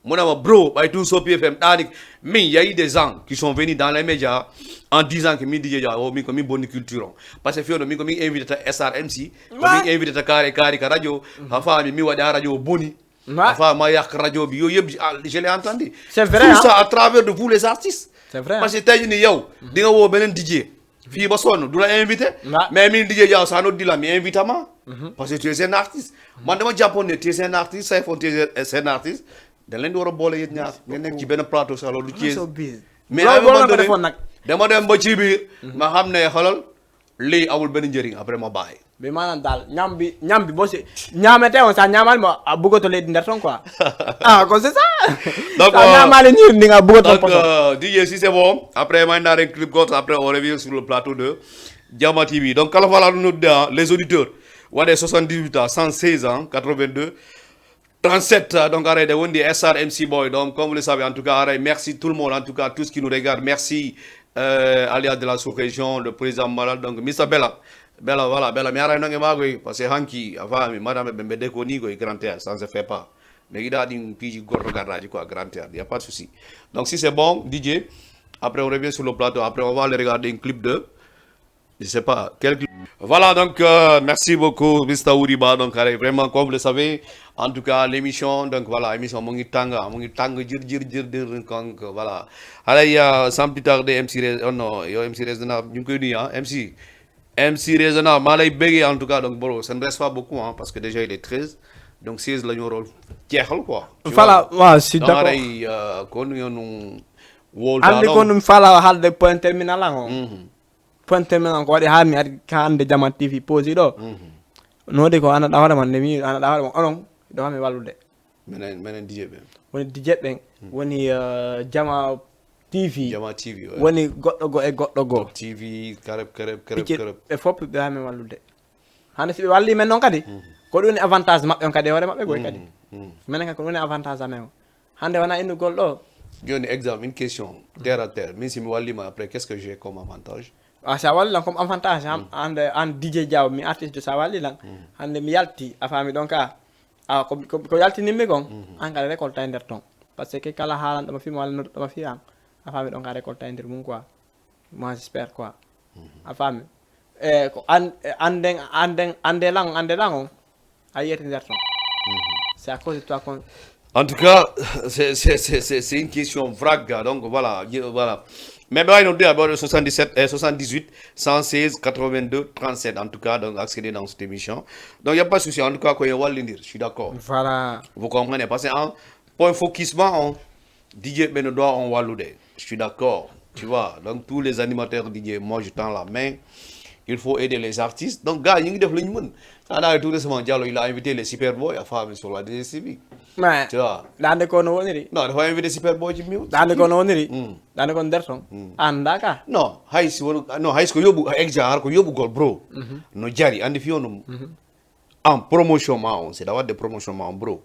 Mu ne ma bro ɓay tun Sopi F M ɗaanike. Min, il y a eu des gens qui sont venus dans les médias en disant que min D J Diaw o min ko min bonni culture on. Parce que fewno min ko min invité ta S R M C, ko min invité ta kaari kaari ka radio. A faami mi waɗi ha radio o boni. A faami ma yak radio bi yo yebbi. Je l'ai entendu. C'est vrai. Tout ça à travers de vous les artistes. C'est vrai. Parce que tey jii nii yow di nga woo beneen D J fii ba sonn du la invité. Mais min D J Diaw sa noddi la mi invité ma. Parce que tu es un artiste. Man dama jàppoon ne tu es un artiste say fon tu es un artiste. Dañ leen di war a boole yéen ñaar ngeen nekk ci benn plateau sax loolu ci. Mais à un moment donné dama dem ba ci biir ma xam ne xoolal lii amul benn njëriñ après ma bàyyi. Bi maanaam daal ñam bi ñam bi boo si ñaamete on sa ñaamal mo a bëggato leydi nder ton quoi. Ah ko c'est ça. Donc Sa ñaamali ñiir ndi nga bëggato donc poto. euh, D J si c'est bon après ma naan un clip goto après on revient sur le plateau de Jama T V. Donc kala fala no nodde les auditeurs waɗe soixante-dix-huit à cent seize ans quatre-vingt-deux trente-sept. Donc arede wondi S R M C boy. Donc comme vous le savez en tout cas aray merci tout le monde en tout cas tout ce qui nous regarde merci. Euh, alias de la sous-région le président Malal donc Mister Bella. Bella voilà Bella mi aray nonge magoy parce que hanki a faami madame ɓe mbedde ko ni koye grand théâtre ça ne se fait pas. Mais yiɗa ɗin piiji gorto gardaji quoi grand théâtre y a pas de souci. Donc si c'est bon D J après on revient sur le plateau après on va aller regarder un clip de je sais pas quel clip. Voilà donc euh, merci beaucoup Mister Ouriba donc aray vraiment comme vous le savez en tout cas l'émission donc voilà émission mu ngi tàng mu ngi tàng jir jir jir jir donc voilà. Aray euh, sans plus tarder M C Rez oh non yow M C Rez dana ñu ngi koy nuyu ah M C M C Rez dana maa lay bëggee en tout cas donc bro ça ne reste pas beaucoup hein, parce que déjà il est treize donc seize la ñu waroon jeexal quoi. Tu Voilà vois? waaw si Donc d'accord. Aray euh, kon yoonu wóolu Andi ko ɗum fala haalde point terminal an o. Point terminal ko waɗi haa mi ari ka hannde Jama T V poosi ɗo. No waɗi ko ana ɗa hoore man nde mi ana ɗa hoore man onon ɗo mi wallude. Menen menen D J ɓen. Woni D J ɓen woni euh, Jama T V. Jama T V ouais. Woni goɗɗo go e goɗɗo go. T V kareb kareb kareb Picce kareb. Ɓe fof ɓe haa mi wallude. Hannde si ɓe walli men noon kadi ko ɗum woni avantage maɓɓe on kadi e hoore maɓɓe goy kadi. Menen kadi ko ɗum woni avantage amen o. Hannde wona innugol ɗo. Joni exemple une question terre à terre min si mi wallima après qu'est-ce que j'ai comme avantage? A sa walli lan comme avantage am hannde an D J Diaw mi artiste de sa walli lan. Hannde mi yalti a faami ɗon ka a ko ko- ko yaltinimmi kon an kadi récolte e nder ton. Parce que kala haalan ɗoma fi mi walla noɗo ɗoma fi an a faami ɗon ka récolte e nder mum quoi. Moi j'espère quoi. A faami. Eh, ko an, eh, anden, anden, ande lan, ande lan on. A yiyete nder ton. C'est à cause de toi qu'on En tout cas, c'est c'est- c'est- c'est- c'est une question vrague, donc voilà, je- voilà. Mais ben, on dit about soixante-dix-sept, euh, soixante-dix-huit, cent seize, quatre-vingt-deux, trente-sept, en tout cas, donc accéder dans cette émission. Donc il n'y a pas de souci, en tout cas, quand il y a Wallindir, je suis d'accord. Voilà. Vous comprenez? Parce que en point focusement, on, D J Beno doit on Wallude. Je suis d'accord. Tu vois, donc tous les animateurs D J, moi je tends la main. Il faut aider les artistes. Donc, gars, il y a des gens qui font ça. Tout récemment, Diallo, il a invité les Superboy à faire sur la D S T V. Mais, Tu vois. Dande ko no woniri. Non, il faut inviter Superboy qui mieux. Dande ko no woniri. Mm. Dande ko nder ton. Andaka. Non, hay si wono, non, hay si ko yobu, extra, ko yobu gol, bro. No jari, andi fi wono. En promotion ma on, c'est d'avoir des promotions ma on, bro.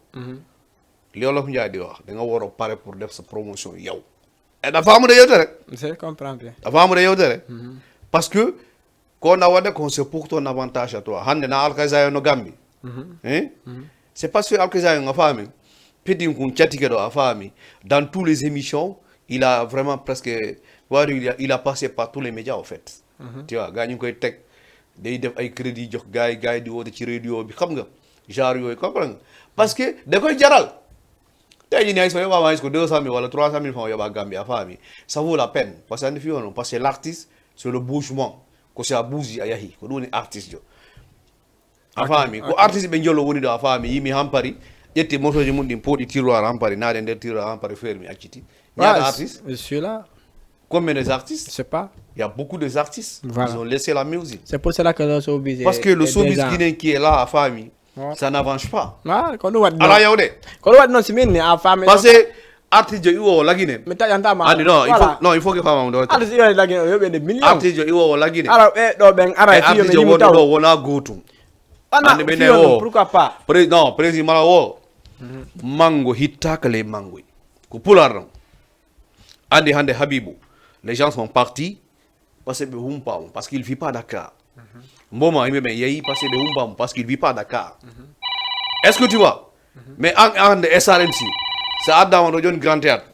Li olof Njaay di wax, da nga war a pare pour def sa promotion yow. Et dafa amu de yewtere. Je comprends bien. Dafa amu de yewtere. Parce que ko na wade kon c'est pour ton avantage à toi. Hande na alkaza yo no gambi. Hein? C'est parce que alkaza yo nga fami. Pidin kun chatike do afami. Dans toutes les émissions, il a vraiment presque, voilà, il a, il a passé par tous les médias en fait. Tu vois, gars ñu koy tek day def ay crédit jox gars yi, gars yi di woote ci radio bi, xam nga, genre yooyu, comprendre nga? Parce que da koy jaral. Tey jii nii, ay so yoɓaama, ay so ko deux cent mille wala trois cent mille francs yoɓa Gambie, a faami, ça vaut la peine. Parce que andi fi wono, parce que l'artiste, c'est le bougement. Ko si a bouge a yahi, ko ɗum woni artiste jo. A faami? Ko artiste ɓe jolo woni ɗo, a faami? Yimi hampari, ƴetti morceauji mum ɗin, pooɗi tiroir hampari, naade nder tiroir hampari, fermi, acciti. Ñaata Ouais, artiste? Je suis là. Combien des artistes? Je sais pas. Il y a beaucoup d'artistes. Voilà. Ils ont laissé la musique. C'est pour cela que le showbiz est Parce que le est showbiz déjà- guinéen qui est là, a faami, Ouais. Ça n'avance pas. Ah, ko ɗum waɗi Ala noon. Yawde. Ko ɗum waɗi noon, si min ni a faami. Parce que artiste iwo o lagine. Mi taƴantama. Andi non, il faut, Voilà. Non, il faut que femme on doit. Artiste iwo lagine o yoɓi des millions. Artiste iwo o lagine. Ara ɓe ɗo ɓen ara E e fiyo mi artiste yimi wonde taw. Ɗo wona gotum. Ana Andi ɓe fiyo ne ɗum, o. Pourquoi pas? Pré- non, président mala o. Mango hittaka le mango. Ko pular non. Andi hande Habibou. Les gens sont partis parce que ɓe humpa on, parce qu'il vit pas Dakar. Mboma yimɓe ɓen yeeyi parce que ɓe humpa on, parce qu'il vit pas Dakar. Est-ce que tu vois? Mais an an de S R M C, sa addama ɗo joni Grand Théâtre.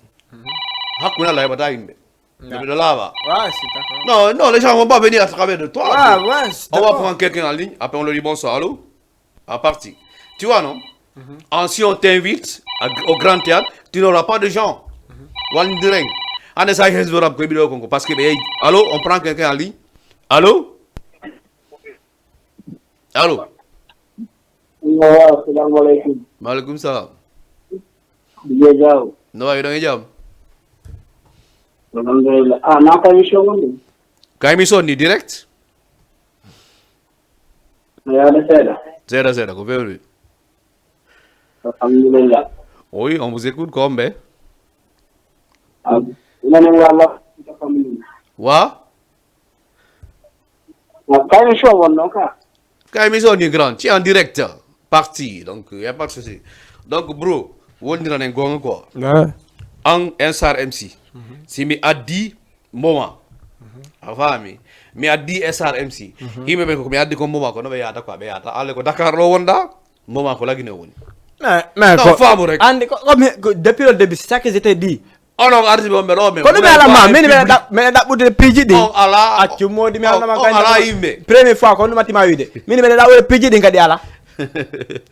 Hakkunde Allah heɓata yimɓe. Ɓe ɗo laawa. Ouais, c'est d'accord. Non, non, les gens vont pas venir à travers de toi. Ouais, ouais, c'est On va d'accord. Prendre quelqu'un en ligne, après on lui dit bonsoir, allô, à partir. Tu vois, non? En, si on t'invite à- au Grand Théâtre, tu n'auras pas de gens. Wallindiren. Ande sa hen zorab ko ɓiɗo konko, parce que ɓe yeeyi. Allô, on prend quelqu'un en ligne. Allô? Allô? Waaw, assalamu aleykum. Maaleykum salam. Bijee Jaw. No wawi ɗon e jam? Alhamdulillah. Ah, na ka émission wonde? Ka émission ni direct? No yaade seeɗa. Seeɗa seeɗa, ko fewri? Alhamdulillah. Oui, on vous écoute, ko homɓe? Ah, ina ne wala famille. Wa? Na ka émission wonno ka. Ka émission ni grand, tu es en direct, parti, donc il n'y a pas de souci. Donc bro, wondiran en gonga quoi. Ouais. An S R M C. Si mi addi Mboma. A faami? Mi addi S R M C. Yimɓe ɓen ko mi addi ko Mboma ko no ɓe yahata quoi, ɓe yahata. Alle ko Dakar ɗo wonda, Mboma ko lagine woni. Mais, mais Non, ko, faamu rek. Andi ko, ko, mi- ko depuis le début, c'est ça que je t'ai dit. Onon arti ɓe ɓe ɗo, mais Ko ɗum vous ala ma, n'avez min pas meɗen public. ɗa- meɗen ɗaɓɓude piiji ɗi. On ala, Accu moodi mi on, annama on ganda ala ko yimɓe. Première fois ko ɗum attima wiide. Min meɗen ɗaɓɓude piiji ɗi kadi ala.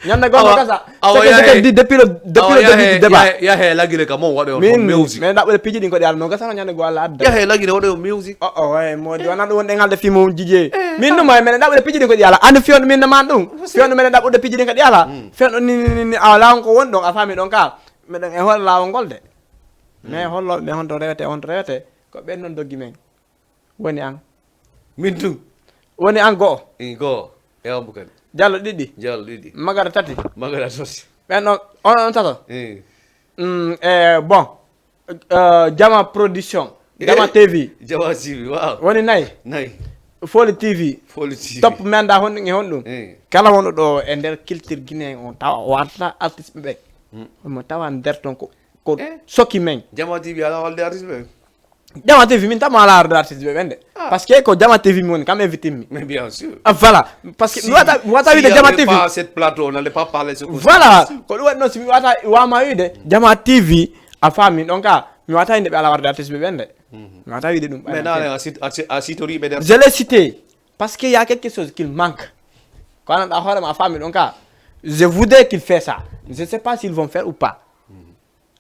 Ñande gonno Awa, gasa. awa, C'est ce que yahe, je dis depuis le depuis awa, le début yahe, du débat. Yahe, yahe lagine ka mon waɗe on Min music. Meɗen ɗaɓɓude piiji ɗi kadi ala no gasa ñande go Allah adda. Yahe lagine waɗe on music. Oh oh, ouais, moodi wona ɗum wonɗen halde fimo jijee. Min ɗum ay meɗen ɗaɓɓude piiji ɗi kadi ala. Andi fewndo min man ɗum. Fewndo meɗen ɗaɓɓude piiji ɗi kadi ala. Fewndo ni ni ni ala on ko won ɗon a faami ɗon ka. Meɗen e hoore laawol ngol de. Mais hollo ɓe honto rewete honto rewete ko ɓen non doggi men. Woni an. Min tun. Woni an go'o. In go'o. E on bukan. Jallo ɗiɗi. Jallo ɗiɗi. Magara tati. Magara tati. Ɓen ɗon on on tato. Eh. Mm, eh, bon. Eh, Jama production. Jama T V. Jama T V, waaw. Woni nayi. Nayi. Foli T V. Foli T V. Top menda honɗum e honɗum. Eh. Kala wonɗo ɗo e nder culture guinéen on tawa o warta artiste ɓe. Mo tawa nder ton ko ko Eh. Soki men. Jama T V ala walde artiste ɓe. Jama T V min tama ala arde artiste ɓe ɓen de. Parce que ko Jama T V mi woni kam invité mi. Mais bien sûr. Ah, voilà. Parce que mi wata mi wata wiide Jama T V. Pas cette plateau, on n'allait pas parler ce que Voilà. Ko ɗum waɗi noon si mi wata wama wiide Jama T V a faami ɗon ka mi wata wiide ɓe ala warde artiste ɓe ɓen de. Mi wata wiide ɗum. Mais non, non, a sit- a sit- a sitori ɓe der. Je l'ai cité. Parce qu'il y a quelque chose qui manque. Ko an a hoore ma, a faami ɗon ka. Je voudrais qu'il fait ça. Je ne sais pas s'ils vont faire ou pas.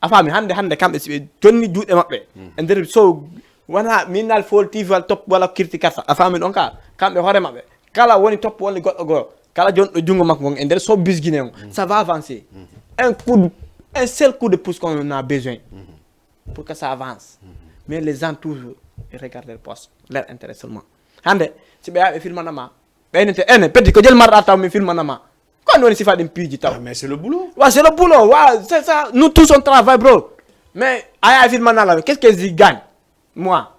A faami, hannde, hannde, kamɓe, si ɓe jonni juuɗe maɓɓe, e nder so wona min nal fool T V walla top walla kirti karta, a faami ɗon ka, kamɓe hoore maɓɓe, kala woni top woni goɗɗo goo, kala jonɗo junngo makko ngon e nder so bisgine on, ça va avancer. Un coup de, un seul coup de pouce qu'on a besoin pour que ça avance. Mais les gens toujours, ils regardent leur poste, leur intérêt seulement. Hannde, si ɓe yaɓe filmanama, ɓeynete, ene, petit, ko jel marɗa taw min filmanama. Ko an woni sifa ɗin piiji taw. Ah, mais c'est le boulot. Ouais, c'est le boulot. Ouais, c'est ça. Nous tous on travaille, bro. Mais a yaay filmanala, qu'est-ce que je gagne? Moi,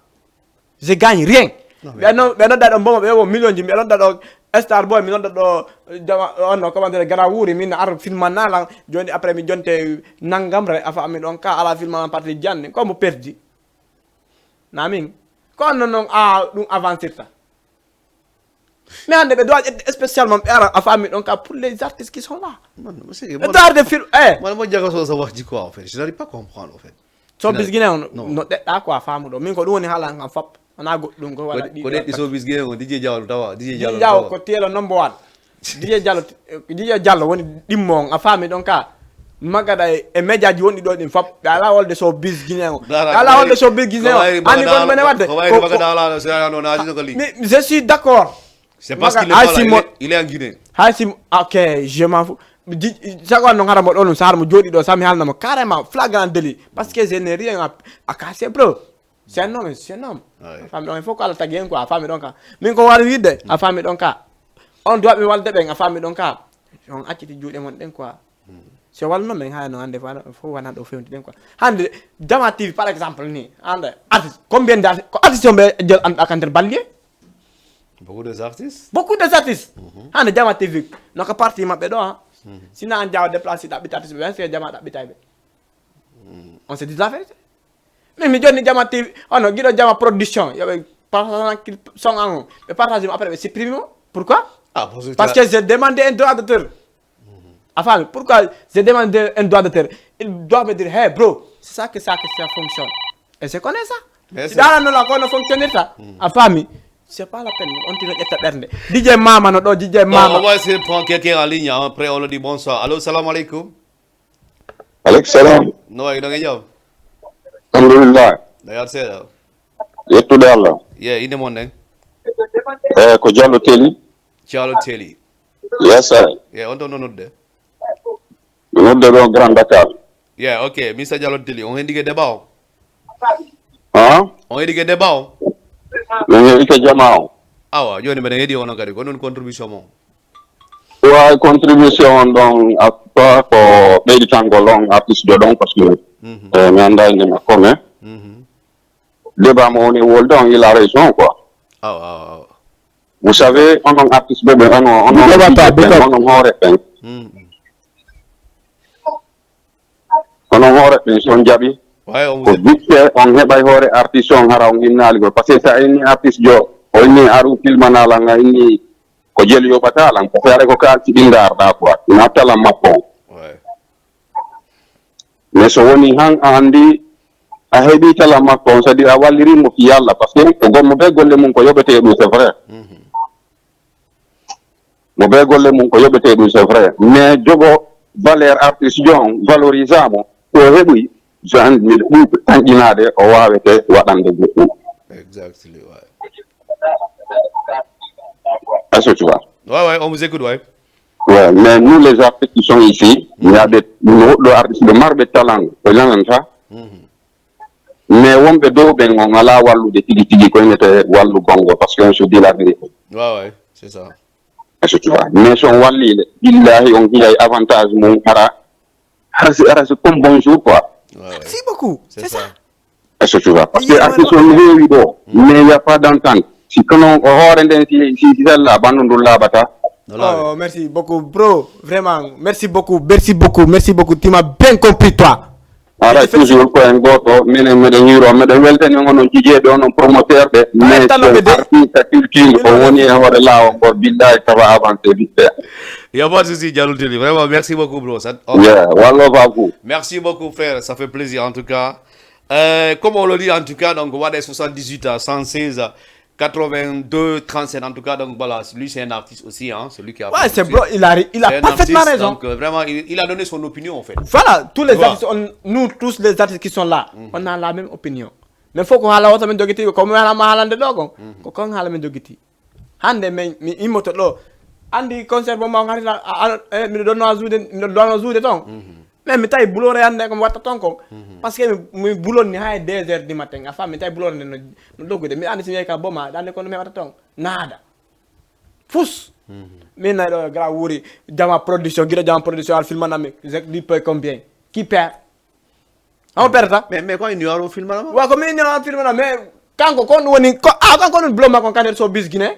je gagne rien. Non, mais ɓe no, ɓe nodda ɗo mbomo, ɓe wo million ji, ɓe nodda ɗo Star Boy, mi nodda ɗo, eh, jama, on no, comment dire, Gara Wuri, min ar filmanala, joni après mi jonte nangam re, a faami ɗon ka, ala filmanala parti janni, ko mo perdi. Na min. Ko on non, non, a, ɗum avancirta. Mais hannde ɓe doit ƴettude spécialement ɓe ara, a faami ɗon ka, pour les artistes qui sont là. Man, c'est que ɓe doit de film, eh. Man, mo jaga so sa wax ji quoi, en fait. Je n'arrive pas à comprendre, en fait. So bisgine on, non, no ɗeɗɗa quoi, faamu ɗo. Min ko ɗum woni haala an kam fop. Wona goɗɗum ko wala ko ɗi ɗi so bisgine on, D J Diallo tawa, D J Diallo Diallo tawa. Ko telo number one. D J Diallo, D J Diallo woni ɗimmo on, a faami ɗon ka. Magada e, e média ji wonɗi ɗo ɗin fop. Ɓe ala wolde so bisgine on. Ɓe ala wolde so bisgine on. Ani gon mene wadde. Ko, ko, mais je suis d'accord. C'est parce qu'il est pas là, il est, il est en Guinée. Hay si mo, ok, je m'en fous. Di, sago an non hara mo ɗo ɗum, sahar mo jooɗi ɗo, sami haalna mo carrément, flagrant délit. Parce que je n'ai rien à, à casser, bro. C'est un homme, c'est un homme. Ouais. A faami ɗon, il faut ko Allah tagi en quoi, a faami ɗon ka. Min ko wari wiide, a faami ɗon ka. On doit mi walde ɓen, a faami ɗon ka. On acciti juuɗe mon ɗen quoi. Si o walluno men, haa no hannde fof, fof wona ɗo fewndi ɗen quoi. Hannde, Jama T V, par exemple, ni, hannde, artiste, combien d'artistes, ko artiste on ɓe jel annduɗa ka nder banlieue? Beaucoup des artistes. Beaucoup des artistes. Hannde, Jama T V, no ko parti maɓɓe ɗo, ha. Sina an jaawa déplacé ɗaɓɓita artiste ɓe, est-ce que Jama ɗaɓɓitay ɓe? On se dit la vérité. Mais mi jonni Jama T V, ono giɗo Jama production, yo ɓe partage son an, ɓe partage mo, après ɓe supprime mo. Pourquoi? Ah, parce que j'ai demandé un droit d'auteur. A faami? Pourquoi j'ai demandé un droit d'auteur? Il doit me dire, hey bro, c'est ça que ça, que ça fonctionne. Et je connais ça. Si ɗalanno la kono fonctionnirta, a faami? C'est pas la peine, on tino ƴetta ɓernde. D J Mama no ɗo, D J Mama. On va essayer de prendre quelqu'un en ligne, hein. Après on lui dit bonsoir. Allô, salam alaikum. Aleykum salam. No wayi, no ngeen jam? Alhamdulillah. No yaat seeɗa. Yettude Allah. Ye, innde mon nen? Eh, ko Diallo Teli. Diallo Teli. Yes, sir. Ye, on toon no nodde? Mi nodde ɗo Grand Dakar. Ye, ok, Mister Diallo Teli, on heɗike débat o? Ha? On heɗike débat o? Min heɗike jama o. Awa, jooni mbeɗen heɗi onon kadi, ko ɗum contribution mon? Wa contribution on ɗon, a, ko ɓeyditangol on artiste ɗo ɗon, parce que, eh, mi annda innde makko, mais débat mo woni wolde on, il a raison, quoi. Awa, awa, awa. Vous savez, onon artiste ɓe, ɓe, onon, onon, onon hoore ɓen. Kono hoore ɓen, si on jaɓi, ko vite fait on heɓay hoore artiste on, hara on hinnaali gol. Parce que si a inni artiste jo, o inni aru filmanaa lan, a inni ko jeli yoɓataa lan, ko feere ko kaalsi ɗi ndaarɗaa quoi. Ina talan makko on. Mais so woni han a anndi a heɓii talan makko on, c'est-à-dire a walliri mo fii Alla, parce que ko gommo bee golle mum ko yoɓetee ɗum, c'est vrai. Mo bee golle mum ko yoɓetee ɗum, c'est vrai. Mais jogo valeur artiste jo on, valorisé mo, ko o heɓuy, so an-, miɗo ɓuri tanƴinaade o waawete waɗande goɗɗum. Exactly, ouais. Est-ce que tu vois? Ouais, ouais, on vous écoute, ouais. Ouais, mais nous, les artistes qui sont ici, il y a des, no woɗɗo artiste ɓe marɓe talent, ko jananta. Mais wonɓe dow ɓen on alaa wallude tigi tigi, ko innete wallugol ngo, parce que on se dit la vérité. Ouais, ouais, c'est ça. Est-ce que tu vois? Mais si on wallii le, billahi on hiray avantage mum, hara, hara si, hara si comme bonjour quoi. Ouais, ouais. Merci beaucoup. C'est ça. Est-ce que tu vois? Parce que artiste on heewi ɗo, mais il y a pas d'entente. Si kono o hoore nden, si, si, si sella, ɓanndu ndu laaɓata. Oh, merci beaucoup, bro. Vraiment, merci beaucoup, merci beaucoup, merci beaucoup. Tu m'as bien compris, toi. Aray toujours ko en gooto, minen meɗen hiiro, meɗen weltani onon jijeeɓe, onon promoteur ɓe, mais artiste culture, o woni e hoore laawol ngol, billahi, ça va avancer vite fait. Il y a pas de souci, Diallo Teli. Vraiment, merci beaucoup, bro. Ça, ok. Yeah, one love à vous. Merci beaucoup, frère. Ça fait plaisir, en tout cas. Euh, comme on le dit, en tout cas, donc, waɗe soixante-dix-huit à cent seize, Quatre-vingt-deux trente-sept, en tout cas, donc voilà, lui c'est un artiste aussi, hein, celui qui a Ouais, c'est bro, il a, il a parfaitement raison. Donc euh, vraiment, il, il a donné son opinion en fait. Voilà, tous les artistes, on, nous tous les artistes qui sont là, on a la même opinion. Mais faut qu'on hala wata men dogiti, comme on a ma halande dogo. Ko kon hala men dogiti. Hande men mi imoto do. Andi concert bo ma ngari la, mi do no azude, mi do no azude ton. Mais mi tawi bulore hannde ko mi watta ton kon. Parce que mi bulon ni hay deux heures du matin. A faami, mi tawi bulore nde no doggude. Mi andi si mi yehi ka boma, andi kono mi watta ton. Nada. Fus. Min na do gra wuri jama production, gida jama production al filma nami. Zek di pe combien? Qui perd? On perd ça. Mais mais quoi, il y aura au film là-bas? Wa ko min ni on filma na, mais kanko kon woni ko a kanko non bloma kon kader so bis gine.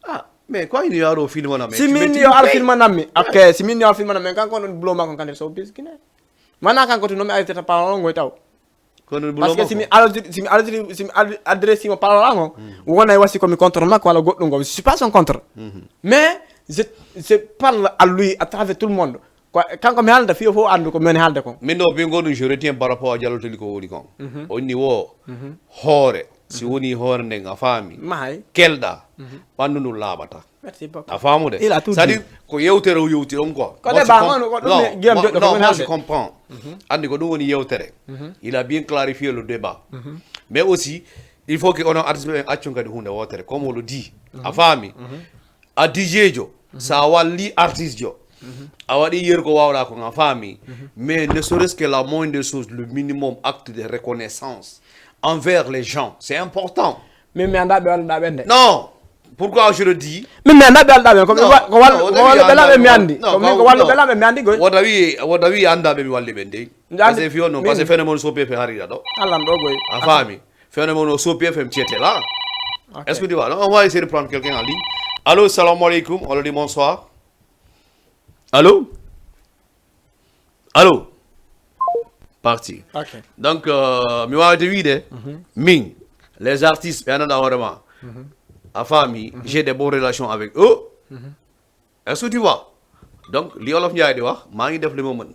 Ah, mais quoi, il y aura au film là? Si min ni al filma nami. Ok, si min ni al filma nami kanko non bloma kon kader so bis gine. Mana kanko to no mi ay tata pa on ngoy taw. Kono Parce que si mi adresse si mi adresse si mi adresse mo parole ango, wona wasi ko mi contre makko wala goddum go, je suis pas son contre. Mais je je parle à lui à travers tout le monde. Quoi, kanko mi halda fiyo fo andu ko mi woni halde kon. Min ɗo ɓe goɗum, je retiens par rapport à Diallo Teli ko woni kon. Onni wo hoore, si woni hoore nden, a faami, Mahay. Kelɗa, ɓanndu ndu laaɓata. Merci beaucoup. A faamude? Il a tout C'est-à-dire dit. Ko yewtere o yewti ɗon quoi. Ko Moi, je débat com- on, ko ɗum non, ne, Guillaume moi- Diop, non, ko moi, haalde. Je comprends. Andi ko ɗum woni yewtere. Il a bien clarifié le débat. Mais aussi, il faut que onon artiste ɓe accon kadi hunde wotere, comme on le dit. A faami? A DJ jo, sa walli artiste jo, a waɗi yer ko wawɗa kon, a faami? Mais ne serait-ce que la moindre des choses, le minimum acte de reconnaissance envers les gens, c'est important. Min mi anda ɓe walluɗa ɓen de. Non. Pourquoi je le dis? Min mi anda ɓe walluɗa ɓen ko ɓe Non, wa- ko wal- non, ko walluɓe laɓe mi andi. Non, Ko min ko non. Walluɓe laɓe mi andi goy. Wota wi wota wi andaɓe mi walli ɓen dey. Andi- Parce que fiyo non, parce que min- Phénomène Sopé fe harira ɗo. Allan ɗo goy. A faami? Phénomène o Sopé fe mi tiete là. Est-ce que tu vois? Donc, on va essayer de prendre quelqu'un en ligne. Allô, salam alaikum. On le dit bonsoir. Allô? Allô? Parti. Ok. Donc, euh, mi wawata wiide, min, les artistes, ɓe ananɗa hoore ma. A faami, j'ai des bonnes relations avec eux. Est-ce que tu vois? Donc, li olof Njaay di wax, maa ngi def li ma mën.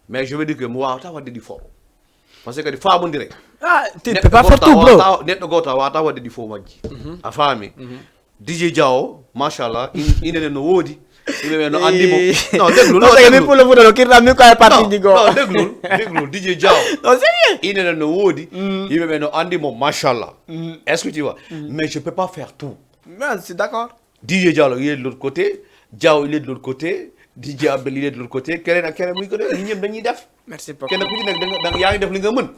Mais je veux dire que mi wawata wadde ɗi fo. Parce que kadi faamondire. Ah, tu peux pas faire tout, bro. Neɗɗo goto a wawata wadde ɗi fo majji. A faami? DJ Diaw, machallah, in- inene no woodi. Yimɓe ɓe no andi mo. Non, déglu, non, Parce que min déglu. Pullo Fuuta no kirɗa min ko e parti Non, ji go. Non, déglu, déglu, DJ Diaw. Non, sérieux. Inene no woodi. Yimɓe ɓe no andi mo, machallah. Est-ce que tu vois? Mais je peux pas faire tout. Mais je suis d'accord. DJ Diallo, il est de l'autre côté. Diaw, il est de l'autre côté. DJ Abel, il est de l'autre côté. Keneen ak keneen muy ko def, ñun ñëpp dañuy def. Merci beaucoup. Kenn ku ci nekk da nga da nga yaa ngi def li nga mën.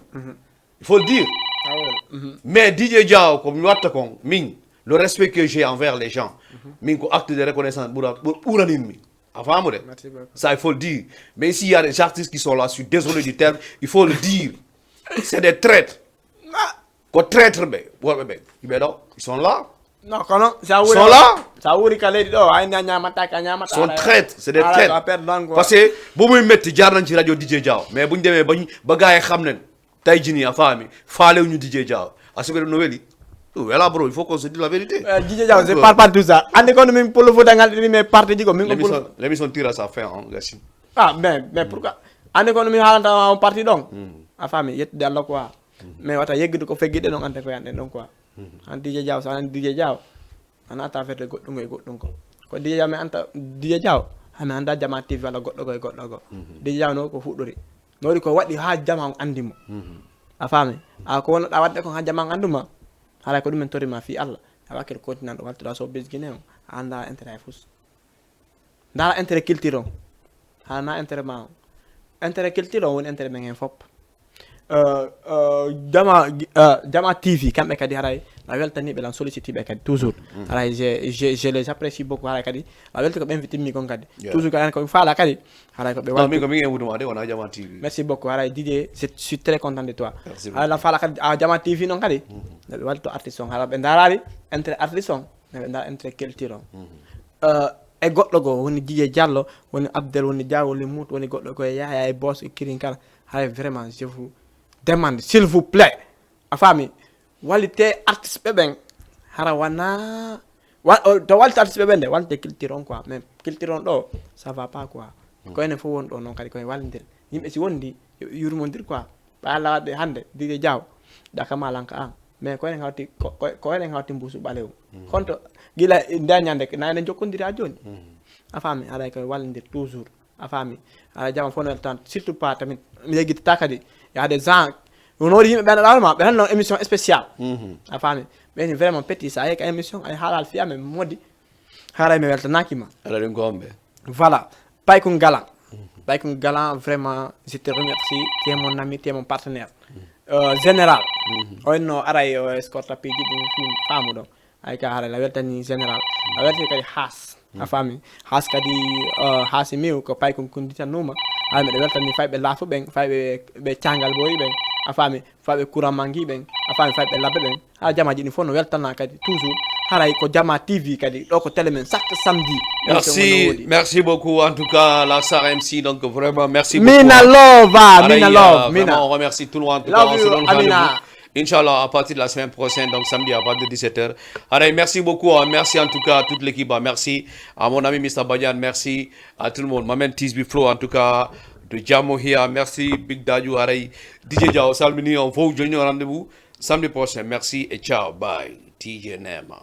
Il faut le dire. Ah ouais. Mais DJ Diaw, ko mi watta kon, min, le respect que j'ai envers les gens, min ko acte de reconnaissance ɓura ɓur- ɓuranin mi. A faamude? Merci beaucoup. Ça, il faut le dire. Mais ici, il y a des artistes qui sont là, je suis désolé du terme, il faut le dire. C'est des traîtres. Ko traître ɓe, worɓe ɓe. Ɓe ɗo, ils sont là. Non, kono sa wuri Sont là. Sa wuri ka leydi ɗo, ay na ñamata ka ñamata. Sont traîtres, c'est des traîtres. Parce que bu muy métti jaar nañ ci rajo DJ Diaw, mais buñ demee bañ ba gars yi xam nañ tey jii nii, a faami, faalew ñu DJ Diaw. Est-ce que ɗum no weli? Ɗum wela, bro, il faut qu'on se dise la vérité. DJ Diaw, c'est par partout ça. Andi kono min Pullo Fuuta ngal ɗini mais parti ji ko min ko Pullo. L'émission tire à sa fin, hein, merci. Ah, mais mais pourquoi? Andi kono min haalanta on parti ɗon. A faami, yettude Allah quoi. Mais wata yeggude ko feggiɗe ɗon ante ko yanɗen ɗon quoi. An DJ Diaw, sa an DJ Diaw. Ana ata ferde goɗɗum e goɗɗum ko. Ko DJ Diaw mi anta DJ Diaw. Hami anda Jama T V wala goɗɗo go e goɗɗo go. DJ Diaw no ko fuɗɗori. No waɗi ko waɗi ha jama on andi mo. A faami? A ko wonnoɗa waɗde kon ha jama on andu ma. Haray ko ɗum en tori ma fi Allah. A wakkil continent ɗo waltuɗa so bisgine on. A anda intérêt fus. Ndara intérêt culture on. Hana intérêt ma on. Intérêt culture on woni intérêt men hen fop. Euh, euh, jama euh, jama T V kamɓe kadi haray na weltaniɓe lan sollicitiɓe kadi toujours. Haray je, je, je les apprécie beaucoup haray kadi na welti ko ɓen fitimmi kon kadi. Toujours kadi ko faala kadi haray ko ɓe Non, walti. Min ko min e wuduma de wona Jama T V. Merci beaucoup haray Didier, je suis très content de toi. Merci Haray lan faala kadi a jama T V non kadi. Ɓe walto artiste on haray ɓe ndarari intérêt artiste on. Ɓe ndara intérêt culture on. Euh, e goɗɗo goo woni Didier Diallo, woni Abdel, woni Diaw, woni Mout, woni goɗɗo goo e Yaya e Boss e Kirin kala. Haray vraiment je vous demande s'il vous plaît, a faami, wallite artiste ɓe ɓen. Hara wana wa- o- to wallite artiste ɓe ɓen de, wallite culture on quoi, mais culture on ɗo ça va pas quoi. Ko enen fof woni ɗo noon kadi koye wallidir. Yimɓe si wondi yo yurmondir quoi. Ɓe Allah waɗde hannde Didier Diaw, ɗa kama lanka an. Mais ko eɗen hawti ko ko- ko eɗen hawti mbuusu ɓalewu. Honto gila nde ñande na eɗen jokkondiri ha joni. A faami, haray koye wallodir toujours. A faami, haray jama fof no weltan, surtout pas tamit mi yeggitata kadi. Y a des gens, no woni yimɓe ɓen ɗawma ɓe tan no émission spécial. A faami, ɓeni vraiment petit sa yehi ka émission ay haalal fiyame modi. Haray mi weltanakima. Aɗa ɗum ko homɓe? Voilà. Paykun Galan. Paykun Galan, vraiment, je te remercie. Tu es mon ami, tu es mon partenaire. Euh, général. Onno aray o escorte piiji ɗin fi faamu ɗo. Ay ka haray la weltani général. A weltani kadi Haas. A faami? Haas kadi, euh, Haas miw ko Paykun kunditanuma. Ay miɗo weltani fayɓe laafu ɓen, fayɓe ɓe cangal boyi ɓen. A faami? Fayɓe courant mangi ɓen. A faami? Fayɓe labbe ɓen. Ha jamaji ɗin fof no weltana kadi toujours. Haray ko Jama T V kadi ɗo ko télé men chaque samedi. Émission mo no Merci, woodi. Merci beaucoup en tout cas la Star M C, donc vraiment merci beaucoup. Mina love, ah, Aray, mina euh, love, vraiment, mina. On remercie tout le monde en tout Love cas. On se you, donne Amina. Rendez-vous, Inch'Allah, à partir de la semaine prochaine, donc samedi à partir de dix-sept heures. Aray, merci beaucoup, hein. Merci en tout cas à toute l'équipe, hein. Merci à mon ami Mister Badian, merci à tout le monde. Mamen Tisby Flow en tout cas, de Jamo here, merci Big Dadju, Aray, D J Diao, Salmini, on vous donne rendez-vous samedi prochain. Merci et ciao, bye. T J Nema.